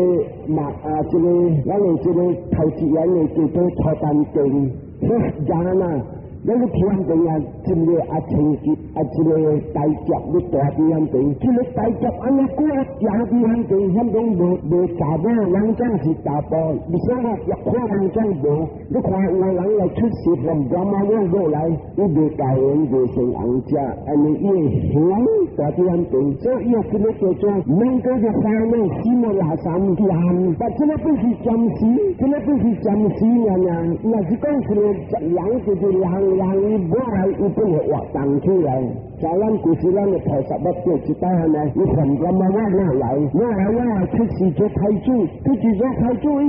嘛啊，這個咱的這個頭一眼的叫做初禪定，first jhana。咱去聽邊啊，這個阿清潔啊，這個大劫你蹛佇遐邊，這個大劫按呢久啊，行佇遐邊，遐邊無無查某，人總是查埔，你說我一看人總無，你看有個人來出世從 Brahma 王落來，伊未嫁人，未生紅者，按呢伊會行蹛佇遐邊，所以伊這個叫做免個就煩惱，死無垃圾咸，但這個不是暫時，這個不是暫時爾爾，若是講是人就是人。人伊無來，伊本會活動起來。像咱舊時咱的菩薩捌做一擺按呢，伊從咁啊我落來，落來我出世做太子，出世做太子，伊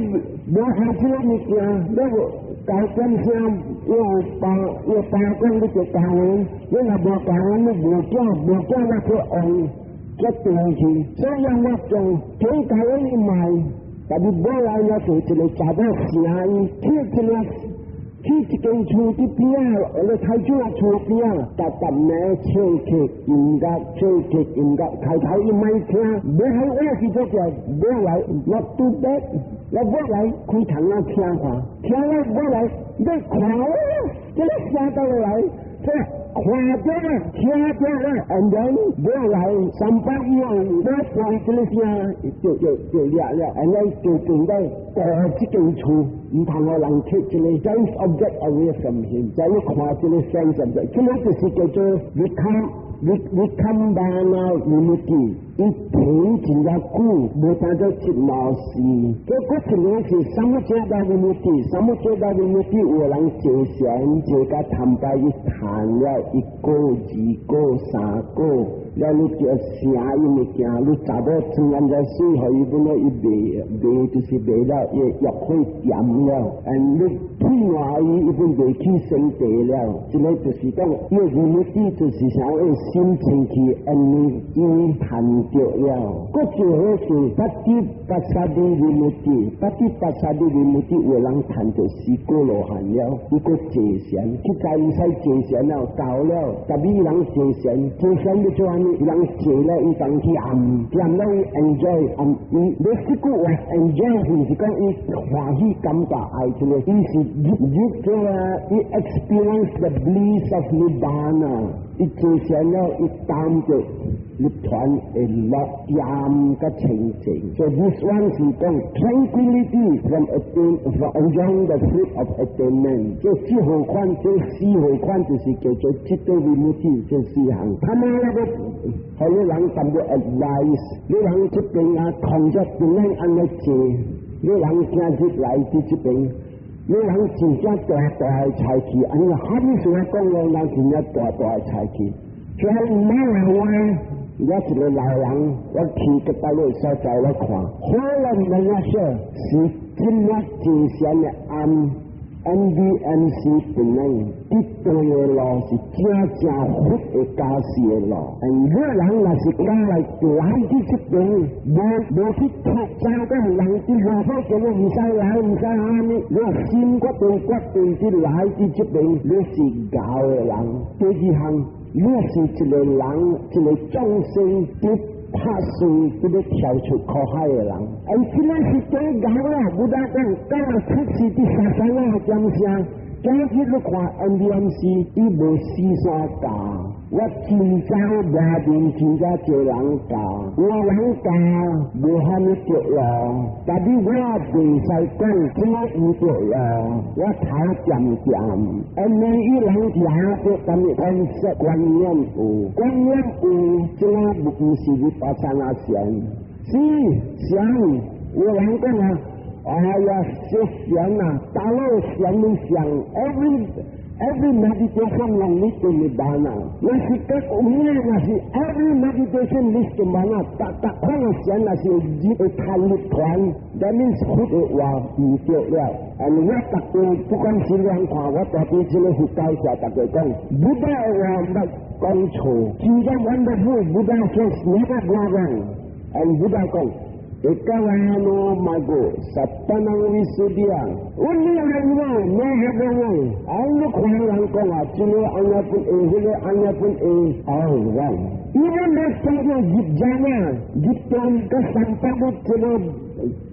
無學這個物件，那個交點聲，又包又包講你做教員，你若無教員，你無囝無囝，那去王決定去。所以我將做教員伊賣，但是無來我做一個查某聲伊，去一個。去一間厝佇邊仔，我咧太子厝邊仔，逐逐暝唱曲音樂，唱曲音樂，開頭伊莫聽，無係我是做個，無來 not too bad，我無來開窗仔聽看，聽了無來，你看哦，這個聲倒來，這看著啦，聽著啦，and then 無來三百以後，我播這個聲就就就掠了，and then 就變到過這間厝。毋通予人 take 這個 sense object away from him，就你看這個 sense object，這個就是叫做 vikkhambhana vimutti。伊停真正久，無當做一毛事。結果一個是 samuccheda vimutti，samuccheda vimutti 有人坐禪坐甲坦白，伊談了一個、二個、三個，了你叫寫伊物件，你查某裝安在水，予伊本來伊袂袂就是袂了，伊欲火點了，嗯，你退外伊伊本袂去生地了。這個就是講，伊個 vimutti 就是想伊心清氣，嗯，伊談著了。閣一個是 patipassadhi vimutti，patipassadhi vimutti 有人談著四果羅漢了，伊閣坐禪，佢在毋使坐禪了，到了，特別伊人坐禪，坐禪要做按呢？伊人坐了，伊當去按，按了伊 enjoy，按伊你這句話 enjoy 毋是講伊歡喜感覺愛這個，伊是入入這個，伊 experience the bliss of nibbana，伊坐禪了，伊擔著涅槃會樂厭甲清淨。So this one 是講 tranquility from attain from enjoying the fruit of attainment。這四號款，這四號款就是叫做 citta vimutti，這四項。他們那個，予你人淡薄 advice，你人這邊啊，控制邊樣按呢坐，你人今日來佇這邊，你人真正大大的財氣，按呢哈密事啊講了，人真正大大的財氣。所以馬來話。我一個老人，我去個大陸所在我看，可能那個說是真正真善的暗 NBMC 本來，佇對的路是正正佛的教示的路。嗯，你人若是講來來佇這邊，無無去拓展講人佇路口叫你毋使來，毋使按呢，你心決定決定佇來佇這邊，你是𠢕的人。第二項，你是一個人，一個眾生，佇拍算佇咧跳出苦海的人。哎，這個是真𠢕啦，無得講，講來出世佇沙山啊，點聲？今日你看 NBMC，伊無四山教，我真正外面真正濟人教，有人教無蝦米著咯，但是我袂使講這毋著咯，我頭點點，因為伊人聽著啥物觀色觀念有，觀念有，這個毋是 vipassana 禪，是禪，有人講啊。哎呀，這禪啊，大佬禪你想，every meditation 攏 lead to nibbana，那是個有影，那是 every meditation leads to nibbana，逐逐款的禪那是會談入團，that means 佛的話毋對了。啊，我逐個不管是兩看，我大佇這個佛教下，逐個講，Buddha 的話毋捌講錯，真正 wonderful，Buddha says never go wrong，and Buddha 講。Ekavayano maggo sattanam visuddhiya，我你還有沒有沒有？啊，你看人講啊，這個按呢本會，那個按呢本會，all wrong。Even 那三個入禪啊，入定個三百個這個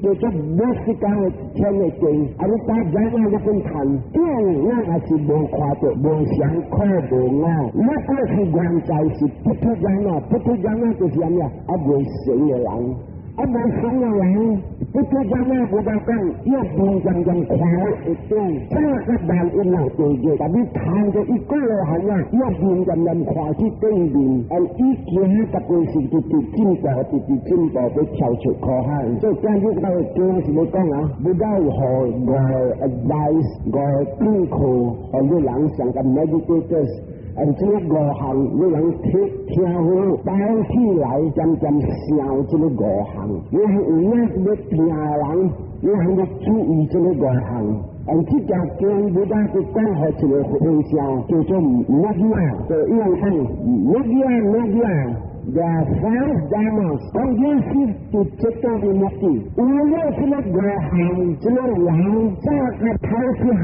叫做無時間的天的定，啊，你打禪啊，你本談定，那也是無看著，無相苦無我，那個是原在是 puthujjana， puthujjana 就是啥物啊？啊，未成的人。啊，無成的人，puthujjana 無得講，伊面漸漸看會轉，這個萬一落地獄，但你談著一個羅漢啊，伊面漸漸看去對面，啊，伊行不過是直直進步，直直進步，欲跳出苦海。所以今日那個經是咧講啊，要有予五個 advice，五個功課，予你人上個 meditators。按這個五項，你人聽聽好，包起來，漸漸想這個五項。你係有影欲聽的人，你係欲注意這個五項。按這條經，不但是講予一個和尚，叫做 Meghiya，就伊人講 Meghiya Meghiya。The five dhammas conducive to citta vimutti。有了這個五項，這個人這個頭一項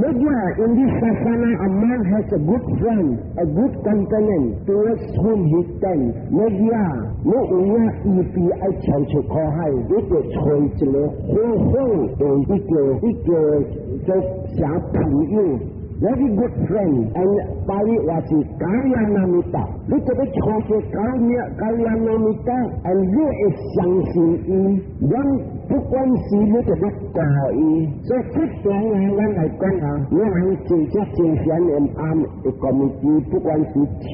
，Meghiya in this sasana a man has a good friend, a good companion towards whom he tends。Meghiya，你有影預備愛跳出苦海，你就揣一個好好的一個一個做啥朋友。Very good friend, and 巴利話是 kalyāṇamitta，你就欲揣個 kalyāṇamitta，and 你會相信伊，咱不管是你就欲顧伊，所以這種啊，咱來講啊，你人做這精神的暗的 committee，不管是聽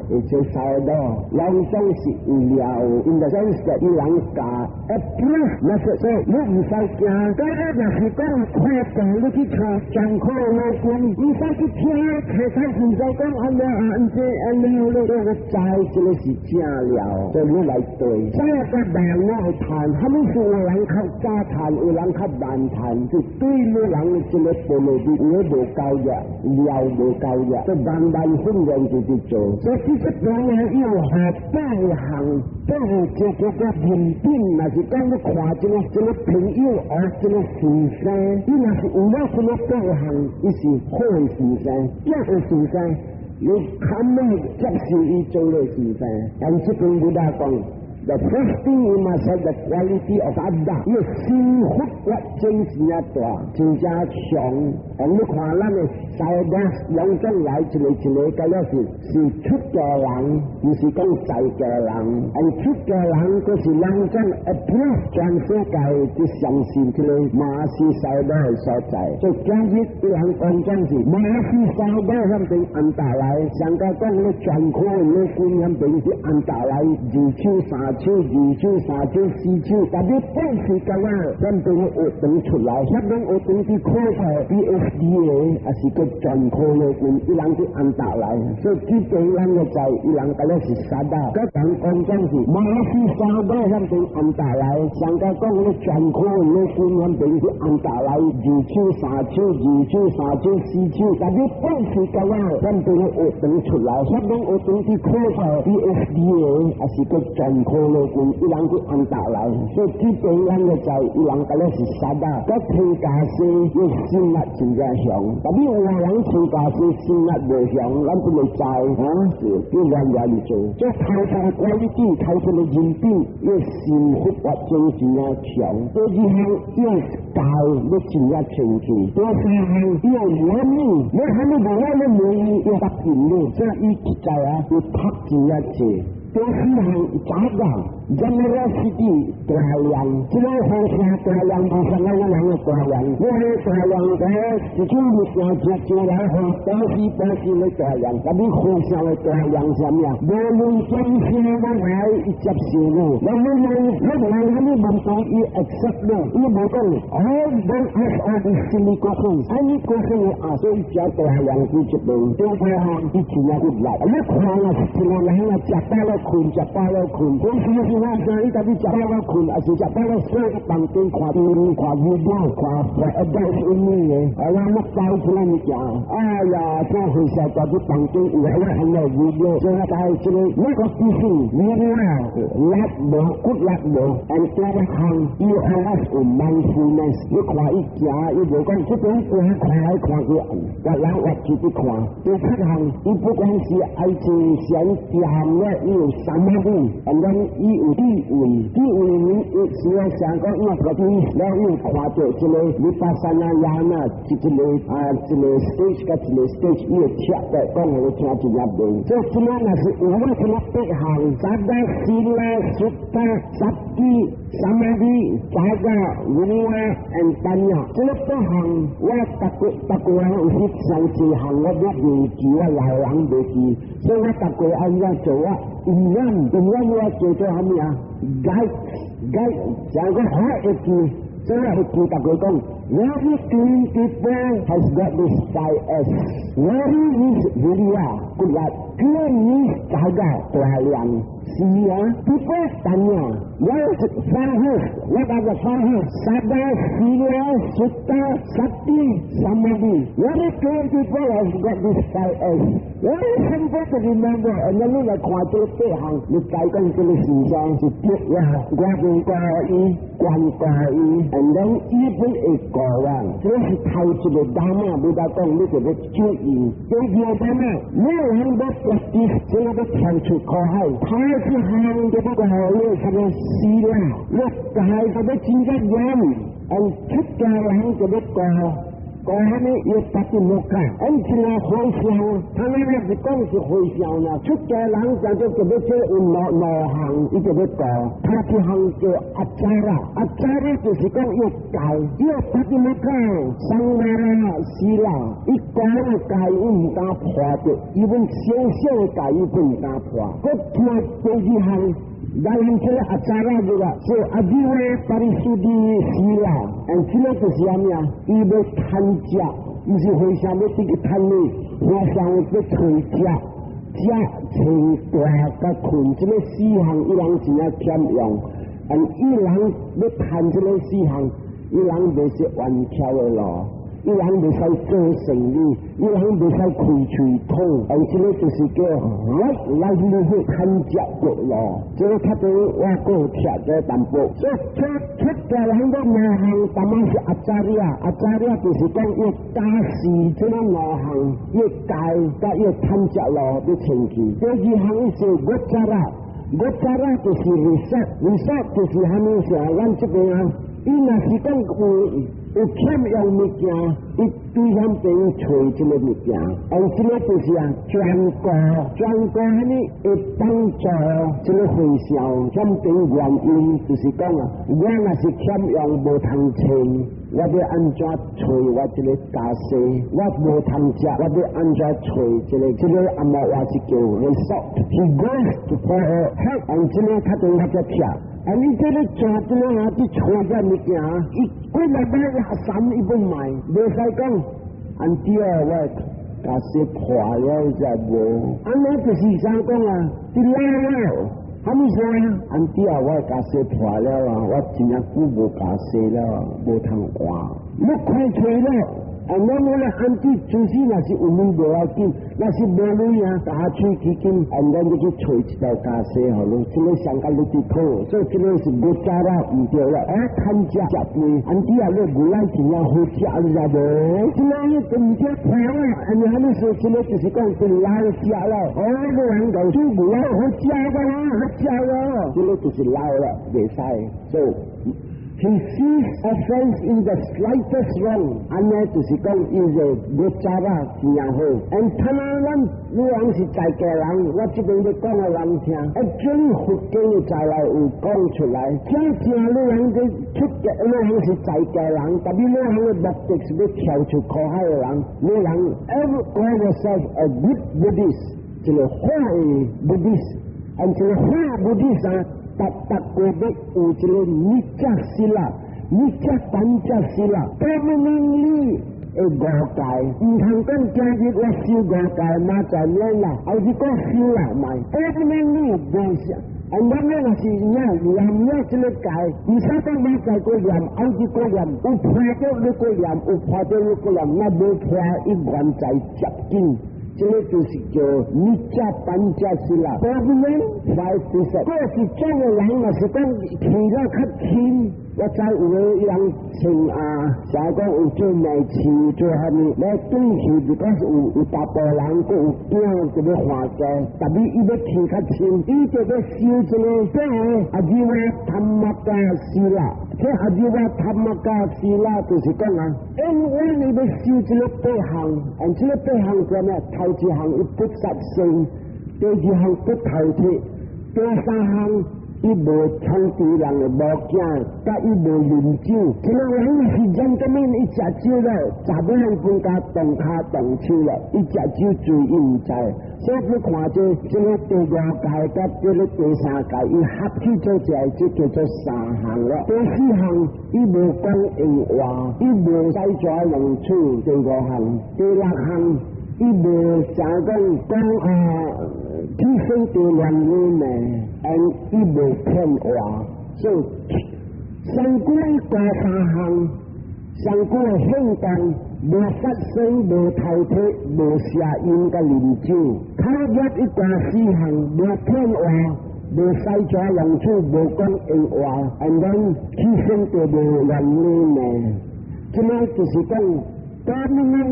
或者收到，攏總是有了，in the sense that 伊人教 approve，那是說你毋使驚，剛剛若是講看病，你去聽專科老君，毋使去聽，其實毋使講按呢按這按呢，你你知這個是正了，所以你來對。啥個慢我會談，啥物事有人較早談，有人較慢談，就對你人的這個步路有無夠熱，料無夠熱，就慢慢訓練就去做。所以這個當然有學八項，八項就叫做認定，若是講你看這個朋友或這個先生，你若是有了這個八項，伊是好的先生，正的先生，你堪能接受伊做的先生。但這邊我來講。The first thing you must have the quality of saddha，伊心佛法真正大，真正強。你看咱的西邊兩種來一個一個，敢了是出家人，毋是講在家人。而出家人，閣是兩種 approve 全世界都相信這個馬來西亞的所在。所以今日有人講講是馬來西亞遐邊安達來，上個講咧專科的老君遐邊是安達來二手三手、二手三手、四手，特別本事敢若咱邊學堂出來，遐邊學堂去考試 PhD 的，還是個專科老君，伊人去安達來，所以基本咱個在，伊人敢若是 saddha，佮人講講是馬來西亞遐邊安達來，上個講咧專科的老君遐邊去安達來，二手三手、二手三手、四手，特別本事敢若咱邊學堂出來，遐邊學堂去考試 PhD 的，還是個專科老君，伊人去安達來，所以基本咱個在，伊人敢若是 saddha，佮出家師伊心力真正強，特別有人出家師心力無強，咱不會知啊，是你亂亂做。這頭一個關鍵，頭一個人品，伊心佛法精真正強。第二項，伊教要真正清楚。第三項，伊有憐憫，你還沒無我咧問伊，伊答應你，所以伊實在啊，伊讀真正濟。第四項，雜人 generosity 大量，這個和尚大量無像咱人的大量，我的大量個一種物件就就來好，東西東西的大量，特別和尚的大量啥物啊？無論真心我來伊接受你，你你你你問啥物問題，伊 accept 你，伊無講哦，don't ask all these silly questions，按呢 question 啊，所以食大量佢這邊，第五項伊真正骨力，你看啊，一個人啊，食飽了睏，食飽了睏，講是是我說，伊家己食飽了睏，還是食飽了睡，房間看電視、看 video、看 adult 的，啊，我要走出來物件，哎呀，這回事家己房間有遐個 video，所以在這個那個意思，你啊，力無骨力無，但第二項伊還有 mindfulness，你看伊行，伊無講這種看看來看去，別人活出去看。第七項，伊不管是愛情想掂咧，伊有 samadhi，and then 伊有智慧，智慧伊是啊想講伊有個啲，了伊有看到這個 vipassana 啊，這個啊這個 stage 佮這個 stage，伊會切的講予你聽一粒明。所以這個若是有我這個八項，saddha sila sutta sati samadhi caga viriya and panya，這個八項我逐個逐個人有翕三四項我欲袂記，我老人袂記，所以我逐個按怎做啊？永遠永遠我做做啥物啊？Guide guide，像個好會記，所以會記逐個講。Very clean people has got this five S. Very means viriya, good luck. Clean means caga, 大量。是啊，people tanya. What five S? What are the five S? Saddha, Sila, Sutta, Sati, Samadhi. Very clean people has got this five S. Very simple to remember. And then 你來看這個八項，你知講這個思想是對啊。我唔掛伊，關掛伊，and then 伊本會過人，這是頭一個 Dhamma，無得講你就欲注意。第二個 Dhamma，沒有人欲 practice，這個欲跳出苦海，頭一項就欲講你什麼 sila，你大就欲真正嚴，而出家人就欲過。過講蝦米伊 Patimokkha，按這個回向，他那個是講是回向啦。出家人講就特別這有兩兩項，伊就欲講，頭一項叫 acara，acara 就是講伊戒，伊 Patimokkha， Samvara sila，伊講的戒伊毋敢破著，伊阮小小的戒伊都毋敢破。閣聽第二項。然後這個 acara 這個是 ajiva parisuddhi sila，and 這個就是啥物啊？伊欲趁食，毋是和尚欲出去趁錢，和尚欲揣食，食、穿、住、佮睏，這個四項伊人真正欠用，and 伊人欲趁這個四項，伊人袂是冤巧的路。伊人袂使做生意，伊人袂使開喙討，而這個就是叫 right livelihood 趁食過路。這個較早我閣有聽這淡薄。所以出出家人的兩項，當然是 acara，acara 就是講伊家事這個兩項，伊戒佮伊趁食路欲清氣。第二項是 gocara，gocara 就是 resort，resort 就是蝦米啥？咱這邊啊，伊若是講有有欠用物件，伊對向邊揣這個物件，而這個就是啊，專顧專顧蝦米會幫助這個回向欠邊原因，就是講啊，我若是欠用無通穿，我欲按怎揣我這個袈裟？我無通食，我欲按怎揣這個？這個按摩話是叫 resort，he goes to for help，按這個較重較才拆。啊！你這個做這個啊，去揣這物件，伊幾禮拜學三伊欲賣，袂使講，按對我袈裟破了才無。按呢就是啥講啊？佇老了，蝦米說啊？按對我袈裟破了啊，我真正久無袈裟了，無通換。你開揣了。啊，我我咧按對，就是若是有物無要緊，若是無錢啊，打喙基金，按咱就去揣一條袈裟予你，這個上較你佇討，所以這個是 gocara 毋對了。啊，趁食食飯，按對啊，你牛奶真正好食，你知無？這個伊都毋對破啊，按呢蝦米說？這個就是講佇老食了。哦，你人講煮牛奶好食個啦，好食個，這個就是老了，袂使做。He sees offense in the slightest wrong，按呢就是講伊個 gocara 真正好。And 他們咱你人是在家人，我這邊咧講予人聽。Actually 佛經的材料有講出來，真正你人個出家，你人是在家人，特別你人的目的是欲跳出苦海的人，你人 ever call yourself a good Buddhist，一個好的 Buddhist，and 一個好 Buddhist 啊。逐逐個月有一個 nicca sila，nicca pañca sila，permanently 的五戒，毋通講今日我修五戒，明仔載免啦，後日閣修啦，莫 permanently 無啥。啊，我們若是念念了這個戒，毋使講明仔閣念，後日閣念，有破著你閣念，有破著你閣念，若無破，伊原在接緊。這個就是叫 nicca pañca sila，permanent five precept。嗰是這個人，若是講起了較輕，我知有個人穿啊，啥講有做賣市做蝦米，來轉去就講是有有查埔人，閣有囝就欲還債，特別伊欲起較輕，伊就欲修這個咩 ajiva dhammaka sila，這 ajiva dhammaka sila 就是講啊，因為你欲修這個八項，按這個八項叫咩？頭一項伊不殺生，第二項不偷竊，第三項伊無搶別人的物件，佮伊無啉酒。這個人是真咁樣，伊食酒了，查某人分家動跤動手了，伊食酒醉伊毋知。所以你看這這個第五戒佮這個第三戒，伊合起做一個，這叫做三項了。第四項，伊無講閒話，伊無使蛇弄手。第五項，第六項，伊無啥講講啊，起身地亂語呢，and 伊無騙話，所以上古伊加三項，上古的行動無殺生、無偷竊、無邪淫佮啉酒，口業伊加四項，無騙話、無使蛇弄手、無講閒話，and then 起身就無亂語呢。這個就是講，當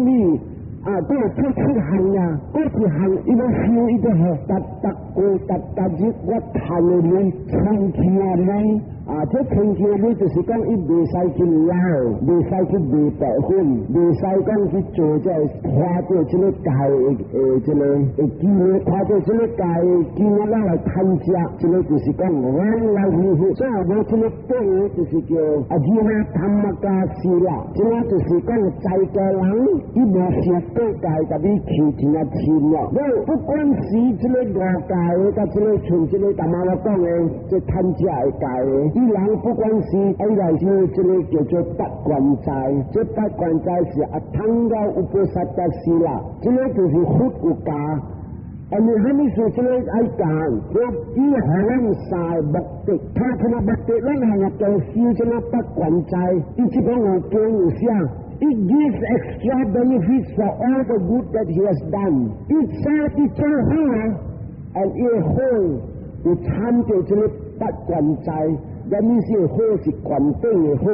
你啊，閣有七項啊，閣一項伊欲修伊個好，逐逐過逐逐日我趁的鐳，清氣的鐳啊！這清氣的鐳就是講，伊袂使去老，袂使去賣白粉，袂使講去做這看著這个界的這个的機會，看著這个界的機會咱來趁食，這个就是講阮來恢復。所以無這个八个就是叫 Ajivadhammaka sila，這个就是講在家人伊無受過界，共你求真啊深了。不管是這个五戒的，佮這个像這个頭仔我講的，這趁食的戒的，伊人不管是愛來修這个叫做八關齋，這八關齋是 Atthanga uposatha sila，這个就是佛有教。啊，你啥物事這个愛教？我伊予咱三个目的，他這个目的，咱係若做修這个八關齋，伊這講有經有寫。It gives extra benefits for all the good that he has done。伊做伊做好啊，and 伊好有參著這个八關齋，啥物事好是懸頂的好。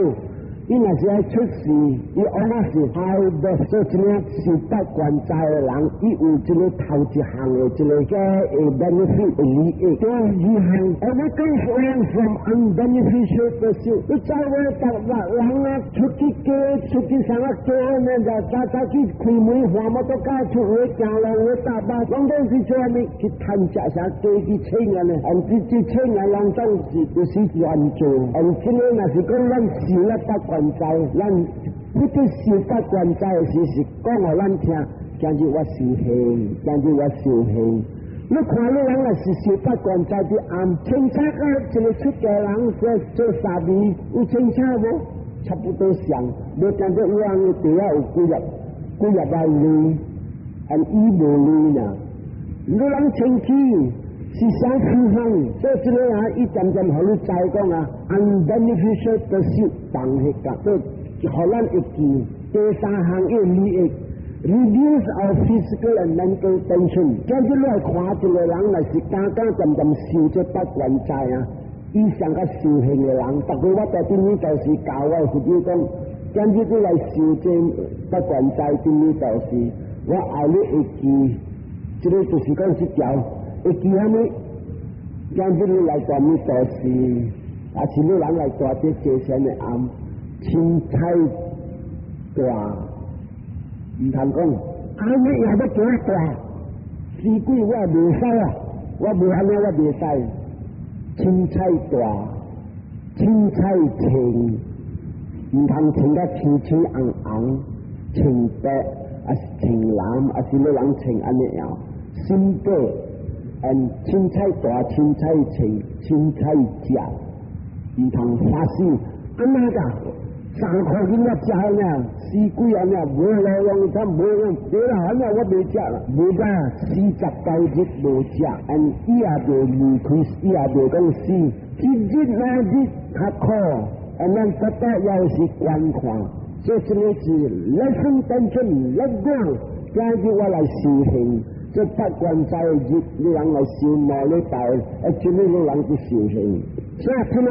伊若是愛出世，伊往往是愛的做這個修八關齋的人，伊有這个頭一項的這个加的 benefit 的利益。第二項，awaken one from unbeneficial pursuit。你知影逐日人啊，出去街，出去啥啊街呢？就早早去開門看摩托車出去行路，去搭巴，攏總是做啥物？去趁食啥雞去請啊呢？按這這請啊，攏總是就是亂做。按這个若是講咱修了八關齋，咱不得修八關齋的時，是講予咱聽，今日我修行，今日我修行。你看你人若是修八關齋佇暗，清楚啊，一個出家人做做沙彌，有清楚無？差不多像，無感覺有人底下有幾粒幾粒仔淚，按伊無淚呢。你人清氣是啥思想？所以這个啊，伊漸漸予你知講啊，unbeneficial pursuit 放彼個，所以予咱會記第三項的利益，reduce our physical and mental tension。今日你來看一個人，若是剛剛漸漸修這八關齋啊，伊上較修行的人，逐個我在頂面就是教我的佛友講，今日你來修這八關齋，頂面就是我愛你會記，這个就是講這條會記啥物？今日你來大米就是，還是你人來大這街上的暗，凊彩大，毋通講，按呢也欲加大，死鬼我袂使啊！我無按呢我袂使，凊彩大，凊彩穿，毋通穿甲青青紅紅，穿白，抑是穿藍，抑是你人穿按呢樣，simple。and 凊彩大，凊彩穿，凊彩食，毋通發死，按怎噶？三箍銀仔食呢，死鬼按呢，無路用，他無用，對啦，按呢我袂食啦，無食49日無食，and 伊也袂離開，伊也袂講死，一日兩日較苦，and 咱得到要是觀看，所以這個是 lessen tension，let go，今日我來修行。這八關齋日，你人來修2禮拜，啊，這個你人去修行。所以他們，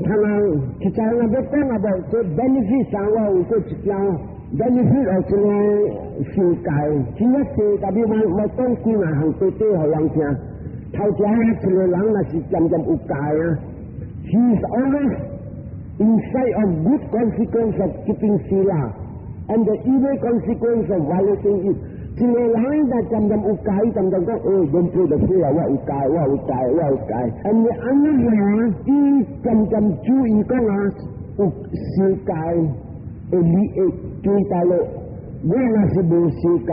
他們其實我欲講啊，無這 benefit 上我有過一條 benefit 哦，這個修戒，真正濟，特別我講幾若項對對予人聽。頭前一個人若是漸漸有戒啊，he is always in sight of good consequence of keeping sila and the evil consequence of violating it。一個人若漸漸有戒，漸漸講，欸，免做就好啦，我有戒，我有戒，我有戒。and 你按呢樣，伊漸漸注意講啊，有修戒的利益最大咯。我若是無修戒，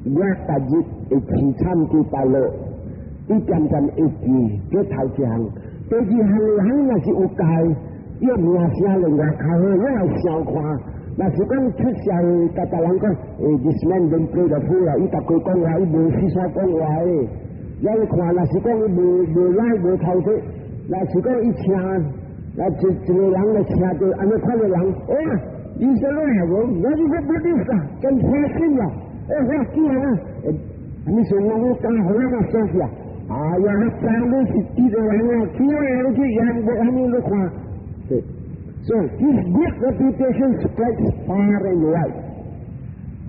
我逐日會淒慘幾大落。伊漸漸會記，這頭一項。第二項人若是有戒，伊名聲另外較好，我來小看。若是講出社會，逐逐人講，欸，this man don't play the fool 啦，伊逐句講話，伊無四煞講話的。你看，若是講伊無無來無頭髮，若是講伊請，若一一個人來請著按呢款的人，哇，伊說你係無，我是個 Buddhist 啊，真開心啦，欸，我記啊，欸，你說我我講好啊，說是啊，哎呀，那真的是記得人啊，去啊，去養無按呢你看，對。So his good reputation spreads far and wide.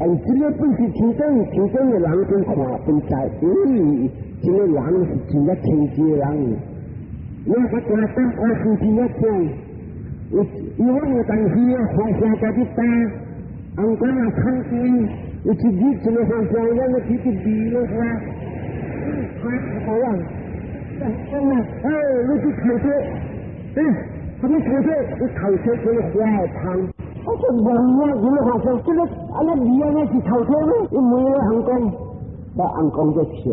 而這個本是天頂天頂的人去看，本知，咦，這個人是真正清潔的人。我個大膽我是真正聽，有有有當時花聲在佇打，紅光啊唱歌，有一日這個花聲，咱個去去味咧花，花好啊，講啊，哎，你去頭車，哎，什麼頭車？你頭車這個花的香。我說問啊，這個花聲，這個啊那味啊，那是頭車咩？伊問咧紅光，我紅光就笑，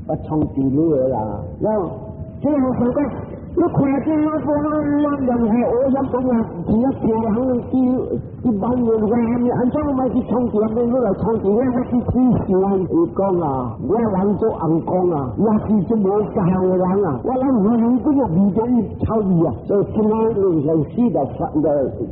我創地你的啦，然後這個紅光。你看見我講咱任何學業講啊，真正聽行啲啲萬年話，安怎我咪去創地啊？你來創地，我去去想伊講啊，我人做尪公啊，也是做無教的人啊，我人遠遠嗰個味道伊臭味啊，所以今仔你can see the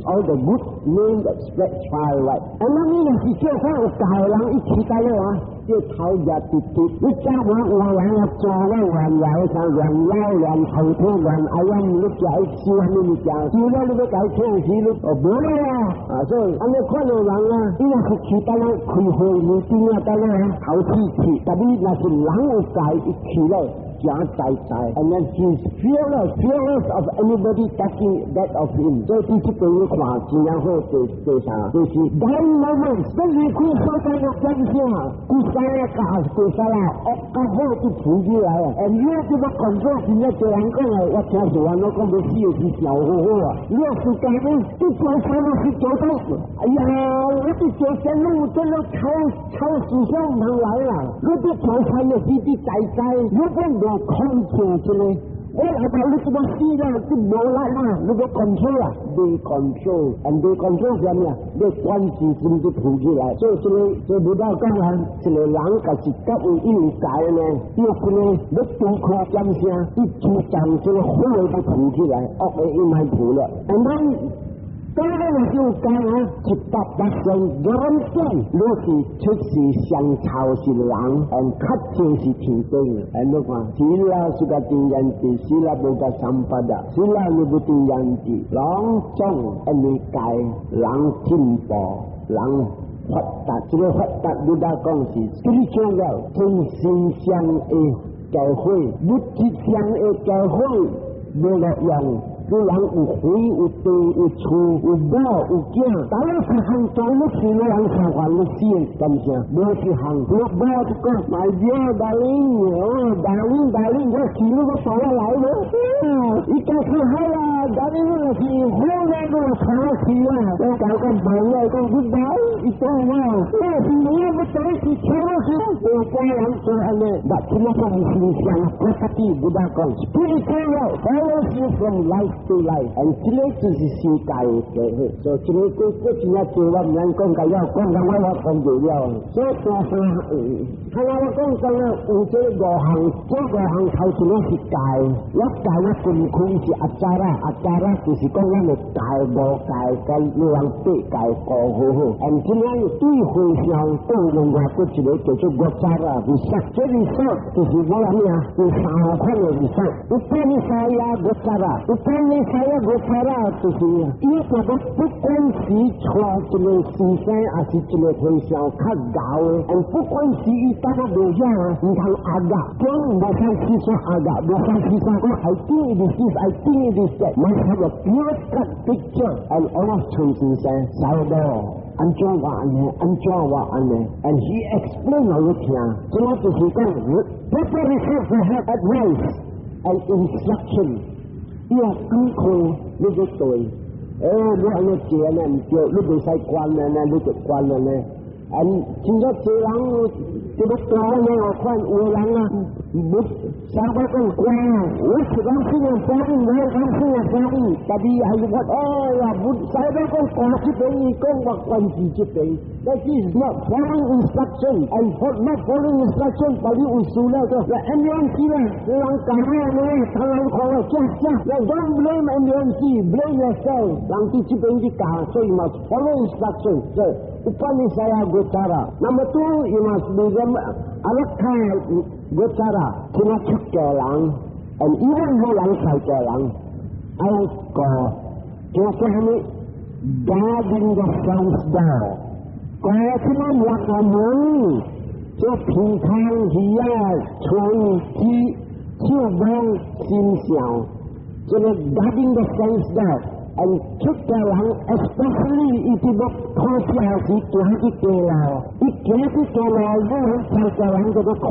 all the good name that spreads far wide。啊，那你若是叫看有教的人，伊起來了啊，這頭熱直直，你早晚有人啊做咧亂來啥亂老亂後腿亂哎呀，你食伊燒啥物物件，燒了你欲共伊清洗，你哦無了啊！啊，所以按呢款的人啊，伊若是去到咧開會你頂啊，到咧頭氣氣，但你若是人有戒，伊去了。行在在，and then he's fearless, fearless of anybody talking bad of him。所以這邊你看真正好，第第啥？就是 dying moment，這離開世界的真相，規三個第三啦，惡較好就浮起來啊！and 你這個工作真正多人講啊，我聽說完我講欲死的時想好好啊，你若是講你你做啥物事做到，哎呀，我佇做仙路，這個臭臭思想毋通來啦！你佇做啥物事佇在在，你本無控制這個，我來到你這個死啦，你無力啦，你欲 control 啊，未 control，and 未 control 啥物啊？你管制心就浮起來，所以這個這無道講啊，一個人家是覺有伊有才呢，伊有可能欲對抗點聲，伊主張這個好的要浮起來，惡的伊莫浮了。and then 當然就講啊，100% guarantee，你是出世上臭是人，and 較濟是天頂。哎，你看，sila sugating yanti，sila buddha sampada，sila nibbutim yanti，攏總因為戒人進步，人發達。這個發達，你呾講是 spiritual wealth，精神上的教會，物質上的教會無路用。有人有肥有地有厝有某有囝，但係是行做乜事，你人上還你死的感謝，無一項，你某就講，My dear darling，哦，darling darling，我死你個帶我來了，伊講是好啦，darling，我是好啦，我娶我去啊，我講講朋友講 goodbye，伊講我，我是你要帶去娶我去，有關人做按呢，但這個是思想，我實際不大講，spiritual follows you from life to life，and 這個就是世界的機會，所以這個過過真正多，我毋免講甲了，講甲我我講袂了。所以大聲，他我講講了有這五項，這五項頭一個是戒，我戒我分開是 acara，acara 就是講咱的戒五戒跟你人八戒顧好好。and 這樣對和尚對另外閣一個叫做 gocara 理這理就是講啥物啊？有三款的理 upanissaya gocara，upanissaya gocara 就是伊個不管是娶一個先生，還是一個和尚較𠢕的，不管是伊當個無影，毋通壓壓，講無通思想壓壓，無通思想講 I think it is this, I think it is that，must have a clear cut picture and all 陳先生，Sayadaw。按怎話按呢？按怎話按呢？And he explain 予你聽，這個就是講 preparation for have advice and instruction。伊話功課你欲對，欸，你按呢做呢毋對，你袂使關了呢，你就關了呢。嗯，真正濟人這個大呢，我看有人啊，無三個講關，我是講是用法語，我講是用法語，但是還是我哎呀，不，三個講關這邊，伊講我關住這邊。That is not following instruction and for not following instruction，把你有輸了就 MUMC 啦，人講了呢，他人看了講講，Don't blame MUMC，blame yourself。人佇這邊去教，所以 must follow instruction。所以 upanissaya gocara。Number two, you must be arakkha gocara，聽下出家人，and even 無人在家人，愛個叫做啥物？Guarding the sense door。過這個六個門，做平常耳啊、嘴、舌、手、目、心想，這個 guarding the sense door。And 出家人，especially 伊佇欲討食時行去街路，伊行去街路，你很出家人就咧看，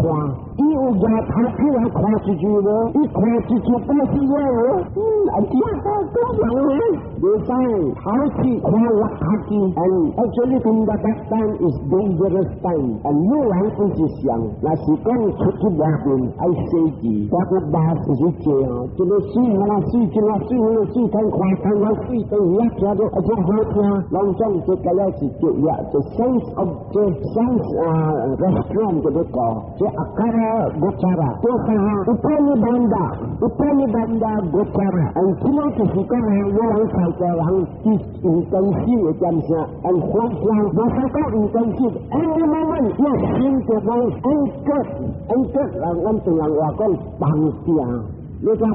伊有舉頭起來看一句無？伊看一句表示了無？嗯，啊，這個講人咧，袂使頭去看六合機，and actually in that time is dangerous time。and 女人本是想，若是講出去外面愛洗字，包括巴士是坐哦，這個水啊水，這個水，那個水，看看看看水，等遐聽到而且好聽，攏總這個了是叫呀，這 sense of 這 sense 啊 restaurant 這個講，這 akara gocara，這啥 upanibandha upanibandha gocara，and 這個就是講啊，有人在家人intensive 的點聲，and 歡歡，無使講 intensive，any moment 要心就講 anchor anchor，人阮唐人話講綁定。你只船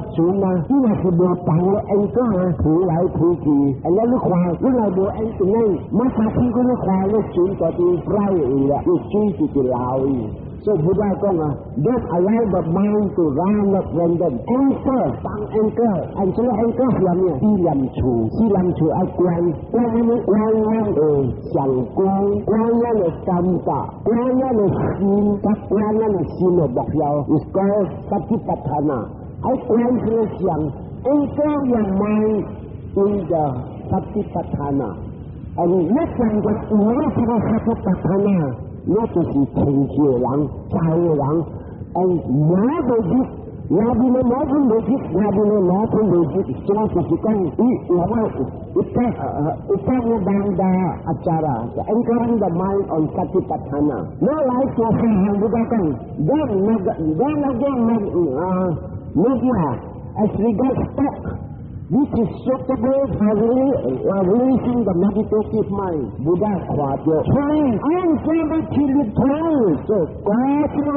啊，你若是無綁個 anchor 啊，浮來浮去，啊，你看，你若無 anchor 呢，馬上天你看，你船就佇海位啦，你水就佇流去。所以佛陀講啊，don't allow the mind to run at random. Anchor，綁 anchor，and 這個 anchor 是啥物啊？四念處，四念處愛觀，觀啥物？觀咱的想觀，觀咱的感覺，觀咱的心，佮觀咱的心的目標，is called Satipatthana。愛觀這個想，anchor your mind in the Satipatthana。and 你講個有了這個 Satipatthana，那就是清氣的人、在的人，and 拿袂入，拿邊的拿分袂入，拿邊的拿分袂入，這個就是講，伊有我 upanibandha acara，anchoring the mind on Satipatthana。我來做事行不講，then again 啊，media as regards talk。This is suitable for releasing the meditative mind. Buddha 看著，所以按這個去立頭，就講這個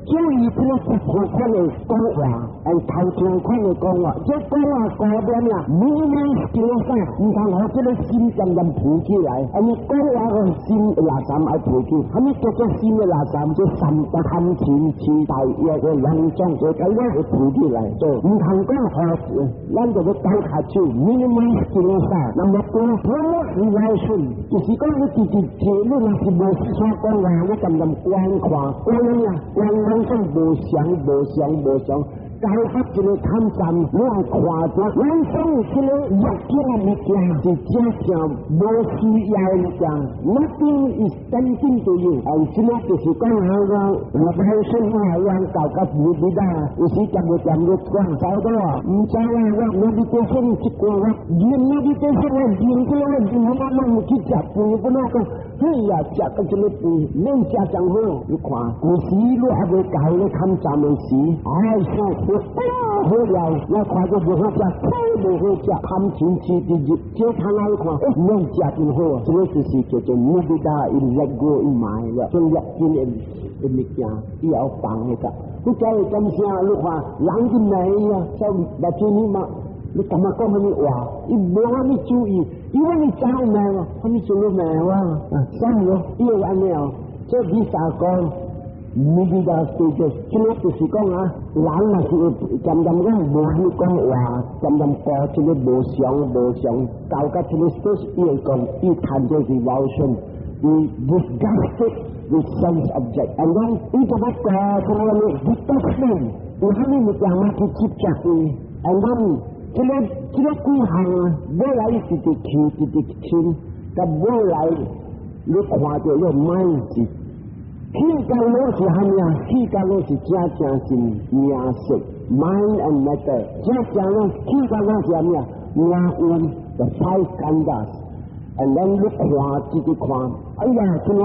注意這個十款的講話，按頭前款的講話，這講話講點呀？minimize kilesa，毋通予這個心漸漸浮起來。啊，你講話個心垃圾愛浮起，啥物叫做心的垃圾？這三大貪嗔痴大欲的兩種，這個了會浮起來。就毋通講好，咱就欲鬥跤手，minimize kilesa。那麼講 promote revulsion，就是講你直直坐，你若是無事講話，你漸漸觀看，觀啥？觀人生無常、無常、無常。解發這個貪嗔，你愛看著人生這個欲境的物件是真正無需要的物件，nothing is tempting to you。啊，這個就是講那個 revulsion 啊，阮搞甲無味道，有時漸無漸咧講走倒啊，毋知啊，我 meditation 這個我練 meditation 我練這個我練我攏去食飯，本來講，嘿呀，食到這個飯，免食真好，你看，有時你還未到咧貪嗔的時，哎，想哎呀，好了，我看著無好食，太無好食，貪嗔痴直入，這通來看，欸，免食真好，這個就是叫做 nibbida，伊 let go 伊賣了，將欲境的的物件，伊要放彼個。你假如咁聲，你看人就罵伊啊，像目睭你嘛，你感覺講啥物話，伊無啥物注意，因為你知影罵我，啥物做你罵我，啊，啥物咯？伊會按呢哦，這比啥講？nibbida stages，這個就是講啊，人若是會漸漸講無去講話，漸漸過這個無常無常，到甲這個 stage，伊會講，伊談這是 revulsion，伊 disgusted with sense object，and then 伊就欲過什麼呢？detachment，有啥物物件嘛去執著伊，and then 這個幾項啊，尾來直直去，直直清，甲尾來你看著你 mind 是。氣甲腦是蝦米啊？氣甲腦是真正是名色，mind and matter。真正呢，氣甲腦是蝦米啊？五蘊，the five khandhas。and then 你看，直直看，哎呀，這個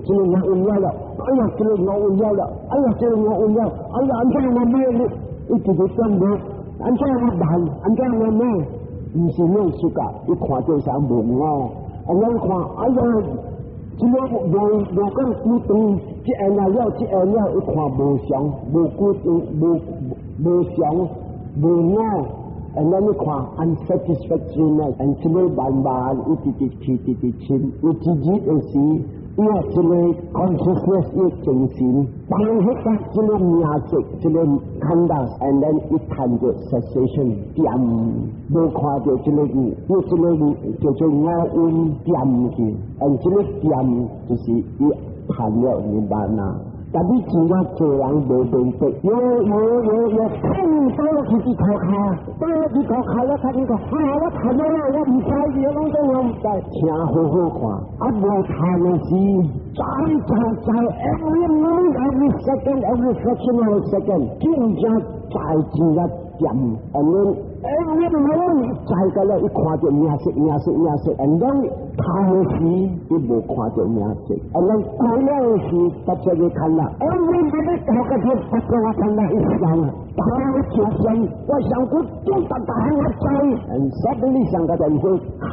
這個五蘊了了，哎呀，這個五蘊了了，哎呀，這個五蘊了，哎呀，按怎我買你？伊直直轉無，按怎我辦？按怎我買？毋是弄出噶，伊看到啥無我，按怎看？哎呀！這個無無講久長，這下了，這下了，伊看無常，無久長，無無常，無我， ，and then 你看 unsatisfactoriness，and 這個慢慢一直直去，直直深，有一日的時，伊啊這個 consciousness 伊精神，當彼個這個名色，這個 khandha，and then 伊趁著 cessation 點，無看著這個有，伊這個叫做五蘊點去，and 這個點就是伊趁了 nibbana。但你真正做人無明白，有有有有，看倒落去佇塗跤，倒落去塗跤了，看見講，啊，我趁了啦，我毋知，攏總我毋知，聽好好看，啊，無趁的時，知知知，every minute, every second, every fraction of a second，真正知真正點，and then every moment 知個了，伊看著名色名色名色，and then 趁的時，伊無看著名色，and then 過了的時，大家就看啦，every minute 頭個天，大家我看啦，伊想，大家就想，我想過，大大漢我知，and suddenly 想個就會看。